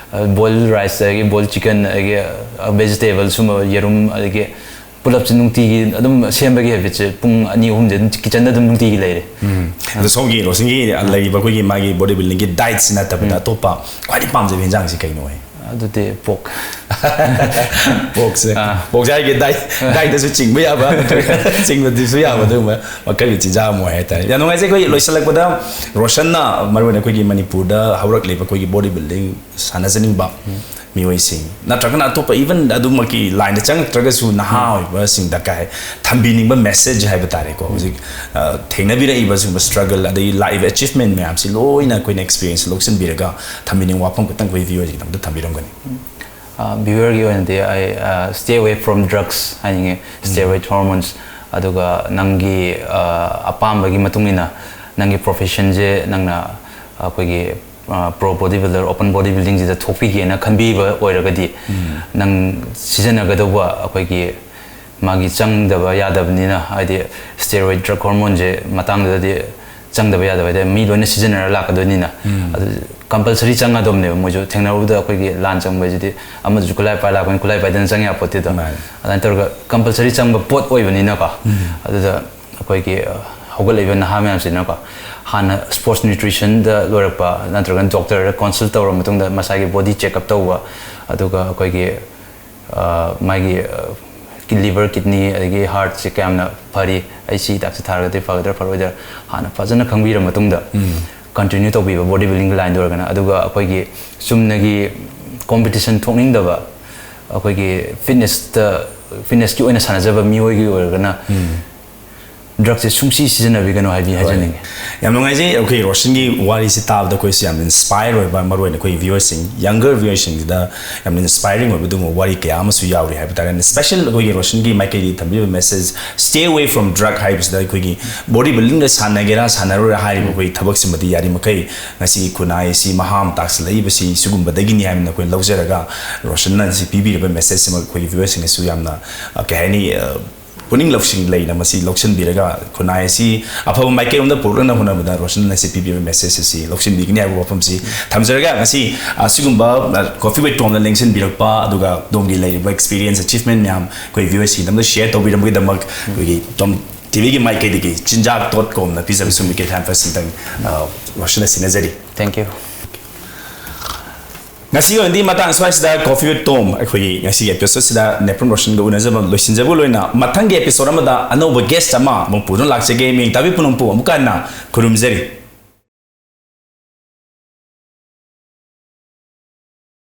ꯕꯣꯏꯜ ꯔꯥꯏꯁ, ꯑꯗꯒꯤ ꯕꯣꯏꯜ ꯆꯤꯀꯟ, ꯑꯗꯒꯤ ꯚꯦꯖꯤꯇꯦꯕꯜ ꯁꯨꯝꯕ, ꯌꯦꯔꯨꯝ, ꯑꯗꯒꯤ ꯄꯨꯂꯞꯁꯦ ꯅꯨꯡꯇꯤꯒꯤ ꯑꯗꯨꯝ ꯁꯦꯝꯕꯒꯤ ꯍꯦꯕꯤꯠꯁꯦ ꯄꯨꯡ ꯑꯅꯤ ꯑꯍꯨꯝꯁꯦ ꯑꯗꯨꯝ ꯀꯤꯆꯟꯗ ꯑꯗꯨꯝ ꯅꯨꯡꯇꯤꯒꯤ ꯂꯩꯔꯦ꯫ ꯑꯗꯣ ꯁꯣꯝꯒꯤ ꯔꯣꯁꯟꯒꯤ ꯂꯩꯔꯤꯕ ꯑꯩꯈꯣꯏꯒꯤ ꯃꯥꯒꯤ ꯕꯣꯗꯤ ꯕꯤꯜꯗꯤꯡꯒꯤ ꯗꯥꯏꯠꯁꯤ ꯅꯠꯇꯕꯗ ꯑꯇꯣꯞꯄ ꯈ꯭ꯋꯥꯏꯗꯒꯤ ꯄꯥꯝꯖꯕ ꯌꯦꯟꯖꯥꯡꯁꯤ ꯀꯩꯅꯣ? ꯑꯗꯨꯗꯤ ꯄꯣꯛ ꯄꯣꯛꯁꯦ꯫ ꯄꯣꯛꯁꯦ ꯍꯥꯏꯒꯦ ꯗꯥꯏꯠ, ꯗꯥꯏꯠꯇꯁꯨ ꯆꯤꯡꯕ ꯌꯥꯕ, ꯆꯤꯡꯕꯗꯁꯨ ꯌꯥꯕ ꯑꯗꯨꯒꯨꯝꯕ ꯃꯈꯜꯒꯤ ꯆꯤꯟꯖꯥꯛ ꯑꯃ ꯑꯣꯏ ꯍꯥꯏꯇꯥꯔꯦ꯫ ꯌꯥꯝ ꯅꯨꯡꯉꯥꯏꯖꯩ꯫ ꯑꯩꯈꯣꯏ ꯂꯣꯏꯁꯤꯜꯂꯛꯄꯗ ꯔꯣꯁꯟꯅ ꯃꯔꯨꯑꯣꯏꯅ ꯑꯩꯈꯣꯏꯒꯤ ꯃꯅꯤꯄꯨꯔꯗ ꯍꯧꯔꯛꯂꯤꯕ ꯑꯩꯈꯣꯏꯒꯤ ꯕꯣꯗꯤ ꯕꯤꯜꯗꯤꯡ ꯁꯥꯟꯅꯖꯅꯤꯡꯕ ꯃꯤꯑꯣꯏꯁꯤꯡ ꯅꯠꯇ꯭ꯔꯒꯅ ꯑꯇꯣꯞꯄ even ꯑꯗꯨꯃꯛꯀꯤ ꯂꯥꯏꯟꯗ ꯆꯪꯉꯛꯇ꯭ꯔꯒꯁꯨ ꯅꯍꯥ ꯑꯣꯏꯕꯁꯤꯡꯗ ꯀꯩ ꯊꯝꯕꯤꯅꯤꯡꯕ ꯃꯦꯁꯦꯖ ꯍꯥꯏꯕ ꯇꯥꯔꯦꯀꯣ? ꯍꯧꯖꯤꯛ ꯑ, ꯊꯦꯡꯅꯕꯤꯔꯛꯏꯕ ꯁꯤꯒꯨꯝꯕ ꯁ꯭ꯇ꯭ꯔꯒꯜ ꯑꯗꯒꯤ ꯂꯥꯛꯏꯕ ꯑꯦꯆꯤꯞꯃꯦꯟ ꯃꯌꯥꯝꯁꯤ ꯂꯣꯏꯅ ꯑꯩꯈꯣꯏꯅ ꯑꯦꯛꯁꯄꯤꯔꯤꯌꯦꯟꯁ ꯂꯧꯁꯤꯟꯕꯤꯔꯒ ꯊꯝꯕꯤꯅꯤꯡꯕ ꯋꯥꯐꯝ ꯈꯛꯇꯪ ꯑꯩꯈꯣꯏ ꯚꯤꯌꯨꯋꯔꯁꯤꯒꯤꯗꯃꯛꯇ ꯊꯝꯕꯤꯔꯝꯒꯅꯤ꯫ ꯚꯤꯌꯨꯋꯔꯒꯤ ꯑꯣꯏꯅꯗꯤ ꯑꯩ stay away from drugs ꯍꯥꯏꯅꯤꯡꯉꯦ꯫ Steroid hormones, ꯑꯗꯨꯒ ꯅꯪꯒꯤ ꯑ, ꯑꯄꯥꯝꯕꯒꯤ ꯃꯇꯨꯡ ꯏꯟꯅ ꯅꯪꯒꯤ ꯄ꯭ꯔꯣꯐꯦꯁꯟꯁꯦ ꯅꯪꯅ ꯑꯩꯈꯣꯏꯒꯤ pro body builder open body ꯕꯤꯜꯗꯤꯡꯁꯤꯗ ꯊꯣꯛꯄꯤꯒꯦꯅ ꯈꯟꯕꯤꯕ ꯑꯣꯏꯔꯒꯗꯤ ꯅꯪ ꯁꯤꯖꯤꯟꯅꯒꯗꯧꯕ ꯑꯩꯈꯣꯏꯒꯤ ꯃꯥꯒꯤ ꯆꯪꯗꯕ ꯌꯥꯗꯕꯅꯤꯅ, ꯍꯥꯏꯗꯤ ꯁ꯭ꯇꯦꯔꯣꯏꯗ ꯗ꯭ꯔꯒ ꯍꯣꯔꯃꯣꯟꯁꯦ ꯃꯇꯥꯡꯗꯨꯗꯗꯤ ꯆꯪꯗꯕ ꯌꯥꯗꯕ ꯍꯥꯏꯗꯤ ꯃꯤ ꯂꯣꯏꯅ ꯁꯤꯖꯤꯟꯅꯔ ꯂꯥꯛꯀꯗꯣꯏꯅꯤꯅ꯫ ꯑꯗꯨ ꯀꯝꯄꯜꯁꯔꯤ ꯆꯪꯒꯗꯕꯅꯦꯕ꯫ ꯃꯣꯏꯁꯨ ꯊꯦꯡꯅꯔꯨꯕꯗ ꯑꯩꯈꯣꯏꯒꯤ ꯂꯥꯟ ꯆꯪꯕ ꯍꯥꯏꯁꯤꯗꯤ ꯑꯃꯗꯨꯁꯨ ꯈꯨꯠꯂꯥꯏ ꯄꯥꯏ ꯂꯥꯛꯄꯅꯤ, ꯈꯨꯠꯂꯥꯏ ꯄꯥꯏꯗꯅ ꯆꯪ ꯌꯥꯄꯣꯠꯇꯦꯗꯣ꯫ ꯃꯥꯅꯦ꯫ ꯑꯗꯨꯃꯥꯏꯅ ꯇꯧꯔꯒ ꯀꯝꯄꯜꯁꯔꯤ ꯆꯪꯕ ꯄꯣꯠ ꯑꯣꯏꯕꯅꯤꯅꯀꯣ꯫ ꯑꯗꯨꯗ ꯑꯩꯈꯣꯏꯒꯤ ꯑ, ꯍꯧꯒꯠꯂꯛꯏꯕ ꯅꯍꯥ ꯃꯌꯥꯝꯁꯤꯅꯀꯣ, ꯍꯥꯟꯅ ꯁ꯭ꯄꯣꯔꯠꯁ ꯅ꯭ꯌꯨꯇ꯭ꯔꯤꯁꯟꯗ ꯂꯣꯏꯔꯛꯄ ꯅꯠꯇ꯭ꯔꯒꯅ ꯗꯣꯛꯇꯔꯗ ꯀꯣꯟꯁꯜ ꯇꯧꯔꯕ ꯃꯇꯨꯡꯗ ꯃꯁꯥꯒꯤ ꯕꯣꯗꯤ ꯆꯦꯛꯑꯞ ꯇꯧꯕ, ꯑꯗꯨꯒ ꯑꯩꯈꯣꯏꯒꯤ ꯑ, ꯃꯥꯒꯤ ꯂꯤꯚꯔ, ꯀꯤꯗꯅꯤ ꯑꯗꯒꯤ ꯍꯥꯔꯠꯁꯦ ꯀꯌꯥꯝꯅ ꯐꯔꯤ, ꯑꯩ ꯁꯤ ꯍꯤꯗꯥꯛꯁꯦ ꯊꯥꯔꯒꯗꯤ ꯐꯒꯗ꯭ꯔꯥ ꯐꯔꯣꯏꯗ꯭ꯔꯥ ꯍꯥꯟꯅ ꯐꯖꯅ ꯈꯪꯕꯤꯔ ꯃꯇꯨꯡꯗ ꯀꯟꯇꯤꯅ꯭ꯌꯨ ꯇꯧꯕꯤꯕ ꯕꯣꯗꯤ ꯕꯤꯜꯗꯤꯡꯒꯤ ꯂꯥꯏꯟꯗ ꯑꯣꯏꯔꯒꯅ꯫ ꯑꯗꯨꯒ ꯑꯩꯈꯣꯏꯒꯤ ꯆꯨꯝꯅꯒꯤ ꯀꯣꯝꯄꯤꯇꯤꯁꯟ ꯊꯣꯛꯅꯤꯡꯗꯕ, ꯑꯩꯈꯣꯏꯒꯤ ꯐꯤꯠꯅꯦꯁꯇ, ꯐꯤꯠꯅꯦꯁꯀꯤ ꯑꯣꯏꯅ ꯁꯥꯟꯅꯖꯕ ꯃꯤꯑꯣꯏꯒꯤ ꯑꯣꯏꯔꯒꯅ ꯗ꯭ꯔꯒꯁꯦ ꯁꯨꯡꯁꯤ ꯁꯤꯖꯤꯟꯅꯕꯤꯒꯅꯨ ꯍꯥꯏꯕꯤ ꯍꯥꯏꯖꯅꯤꯡꯉꯤ꯫ ꯌꯥꯝ ꯅꯨꯡꯉꯥꯏꯖꯩ꯫ ꯑꯩꯈꯣꯏ ꯔꯣꯁꯟꯒꯤ ꯋꯥꯔꯤꯁꯤ ꯇꯥꯕꯗ ꯑꯩꯈꯣꯏꯁꯨ ꯌꯥꯝ ꯏꯟꯁꯄꯥꯌꯔ ꯑꯣꯏꯕ, ꯃꯔꯨꯑꯣꯏꯅ ꯑꯩꯈꯣꯏ ꯚꯤꯌꯨꯋꯔꯁꯤꯡ, ꯌꯪꯒꯔ ꯚꯤꯌꯨꯋꯔꯁꯤꯡꯁꯤꯗ ꯌꯥꯝꯅ ꯏꯟꯁꯄꯥꯌꯔꯤꯡ ꯑꯣꯏꯕ ꯑꯗꯨꯒꯨꯝꯕ ꯋꯥꯔꯤ ꯀꯌꯥ ꯑꯃꯁꯨ ꯌꯥꯎꯔꯤ ꯍꯥꯏꯕ ꯇꯥꯔꯦ꯫ ꯁ꯭ꯄꯦꯁꯦꯜ ꯑꯩꯈꯣꯏꯒꯤ ꯔꯣꯁꯟꯒꯤ ꯃꯥꯏꯀꯩꯗꯒꯤ ꯊꯝꯕꯤꯕ message, "Stay away from drug" ꯍꯥꯏꯕꯁꯤꯗ ꯑꯩꯈꯣꯏꯒꯤ ꯕꯣꯗꯤ ꯕꯤꯜꯗꯤꯡꯗ ꯁꯥꯟꯅꯒꯦꯔꯥ ꯁꯥꯟꯅꯔꯣꯏꯔꯥ ꯍꯥꯏꯔꯤꯕ ꯑꯩꯈꯣꯏꯒꯤ ꯊꯕꯛꯁꯤꯃꯗꯤ ꯌꯥꯔꯤꯃꯈꯩ ꯉꯁꯤ ꯈꯨꯟꯅꯥꯏ ꯑꯁꯤ ꯃꯍꯥ ꯑꯃ ꯇꯥꯛꯁꯤꯜꯂꯛꯏꯕꯁꯤ ꯁꯤꯒꯨꯝꯕꯗꯒꯤꯅꯤ ꯍꯥꯏꯕꯅ ꯑꯩꯈꯣꯏ ꯂꯧꯖꯔꯒ ꯔꯣꯁꯟꯅ ꯉꯁꯤ ꯄꯤꯕꯤꯔꯤꯕ ꯃꯦꯁꯦꯖꯁꯤꯃ ꯑꯩꯈꯣꯏꯒꯤ ꯚꯤꯌꯨꯋꯔꯁꯤꯡꯅꯁꯨ ꯌꯥꯝꯅ, ꯑ, ꯀꯩ ꯍꯥꯏꯅꯤ, ꯑ, ꯄꯨꯛꯅꯤꯡ ꯂꯧꯁꯤꯡ ꯂꯩꯅ ꯃꯁꯤ ꯂꯧꯁꯤꯟꯕꯤꯔꯒ ꯈꯨꯟꯅꯥꯏ ꯑꯁꯤ ꯑꯐꯕ ꯃꯥꯏꯀꯩꯔꯣꯝꯗ ꯄꯨꯔꯛꯅꯕ ꯍꯣꯠꯅꯕꯗ ꯔꯣꯁꯟꯅ ꯉꯁꯤ ꯄꯤꯕꯤꯕ ꯃꯦꯁꯦꯖ ꯑꯁꯤ ꯂꯧꯁꯤꯟꯕꯤꯒꯅꯤ ꯍꯥꯏꯕ ꯋꯥꯐꯝꯁꯤ ꯊꯝꯖꯔꯒ ꯉꯁꯤ ꯑꯁꯤꯒꯨꯝꯕ ꯀꯣꯐꯤ ꯋꯤꯠ ꯇꯣꯝꯅ ꯂꯦꯡꯁꯤꯟꯕꯤꯔꯛꯄ ꯑꯗꯨꯒ ꯇꯣꯝꯒꯤ ꯂꯩꯔꯤꯕ ꯑꯦꯛꯁꯄꯤꯔꯤꯌꯦꯟꯁ, ꯑꯦꯆꯤꯞꯃꯦꯟ ꯃꯌꯥꯝ ꯑꯩꯈꯣꯏ ꯚꯤꯌꯨꯋꯔꯁꯤꯡꯒꯤꯗꯃꯛꯇ ꯁꯤꯌꯔ ꯇꯧꯕꯤꯔꯝꯕꯒꯤꯗꯃꯛ ꯑꯩꯈꯣꯏꯒꯤ ꯇꯣꯝ ꯇꯤꯚꯤꯒꯤ ꯃꯥꯏꯀꯩꯗꯒꯤ ꯆꯤꯟꯖꯥꯛ ꯇꯣꯠ ꯀꯣꯝꯅ ꯄꯤꯖꯕ ꯁꯨꯝ ꯀꯦ ꯊꯥꯏꯝ ꯐꯥꯔꯁ ꯑꯝꯇꯪ, ꯑ, ꯔꯣꯁꯟꯅ ꯁꯤꯟꯅꯖꯔꯤ꯫ Thank you. ꯉꯁꯤꯒꯤ ꯑꯣꯏꯅꯗꯤ ꯃꯇꯥꯡ ꯁ꯭ꯋꯥꯏꯁꯤꯗ ꯀꯣꯐꯤ ꯋꯤꯠ ꯇꯣꯝ ꯑꯩꯈꯣꯏꯒꯤ ꯉꯁꯤꯒꯤ ꯑꯦꯄꯤꯁꯣꯗꯁꯤꯗ ꯅꯦꯄ꯭ꯔꯝ ꯔꯣꯁꯟꯒ ꯎꯅꯖꯕ ꯂꯣꯏꯁꯤꯟꯖꯕ ꯂꯣꯏꯅ ꯃꯊꯪꯒꯤ ꯑꯦꯄꯤꯁꯣꯗ ꯑꯃꯗ ꯑꯅꯧꯕ ꯒꯦꯁ ꯑꯃ ꯑꯃꯨꯛ ꯄꯨꯗꯨꯅ ꯂꯥꯛꯆꯒꯦ꯫ ꯃꯤꯌꯦꯡ ꯇꯥꯕꯤ ꯄꯨꯝꯅꯃꯛꯄꯨ ꯑꯃꯨꯛꯀ ꯍꯟꯅ ꯈꯨꯔꯨꯝꯖꯔꯤ꯫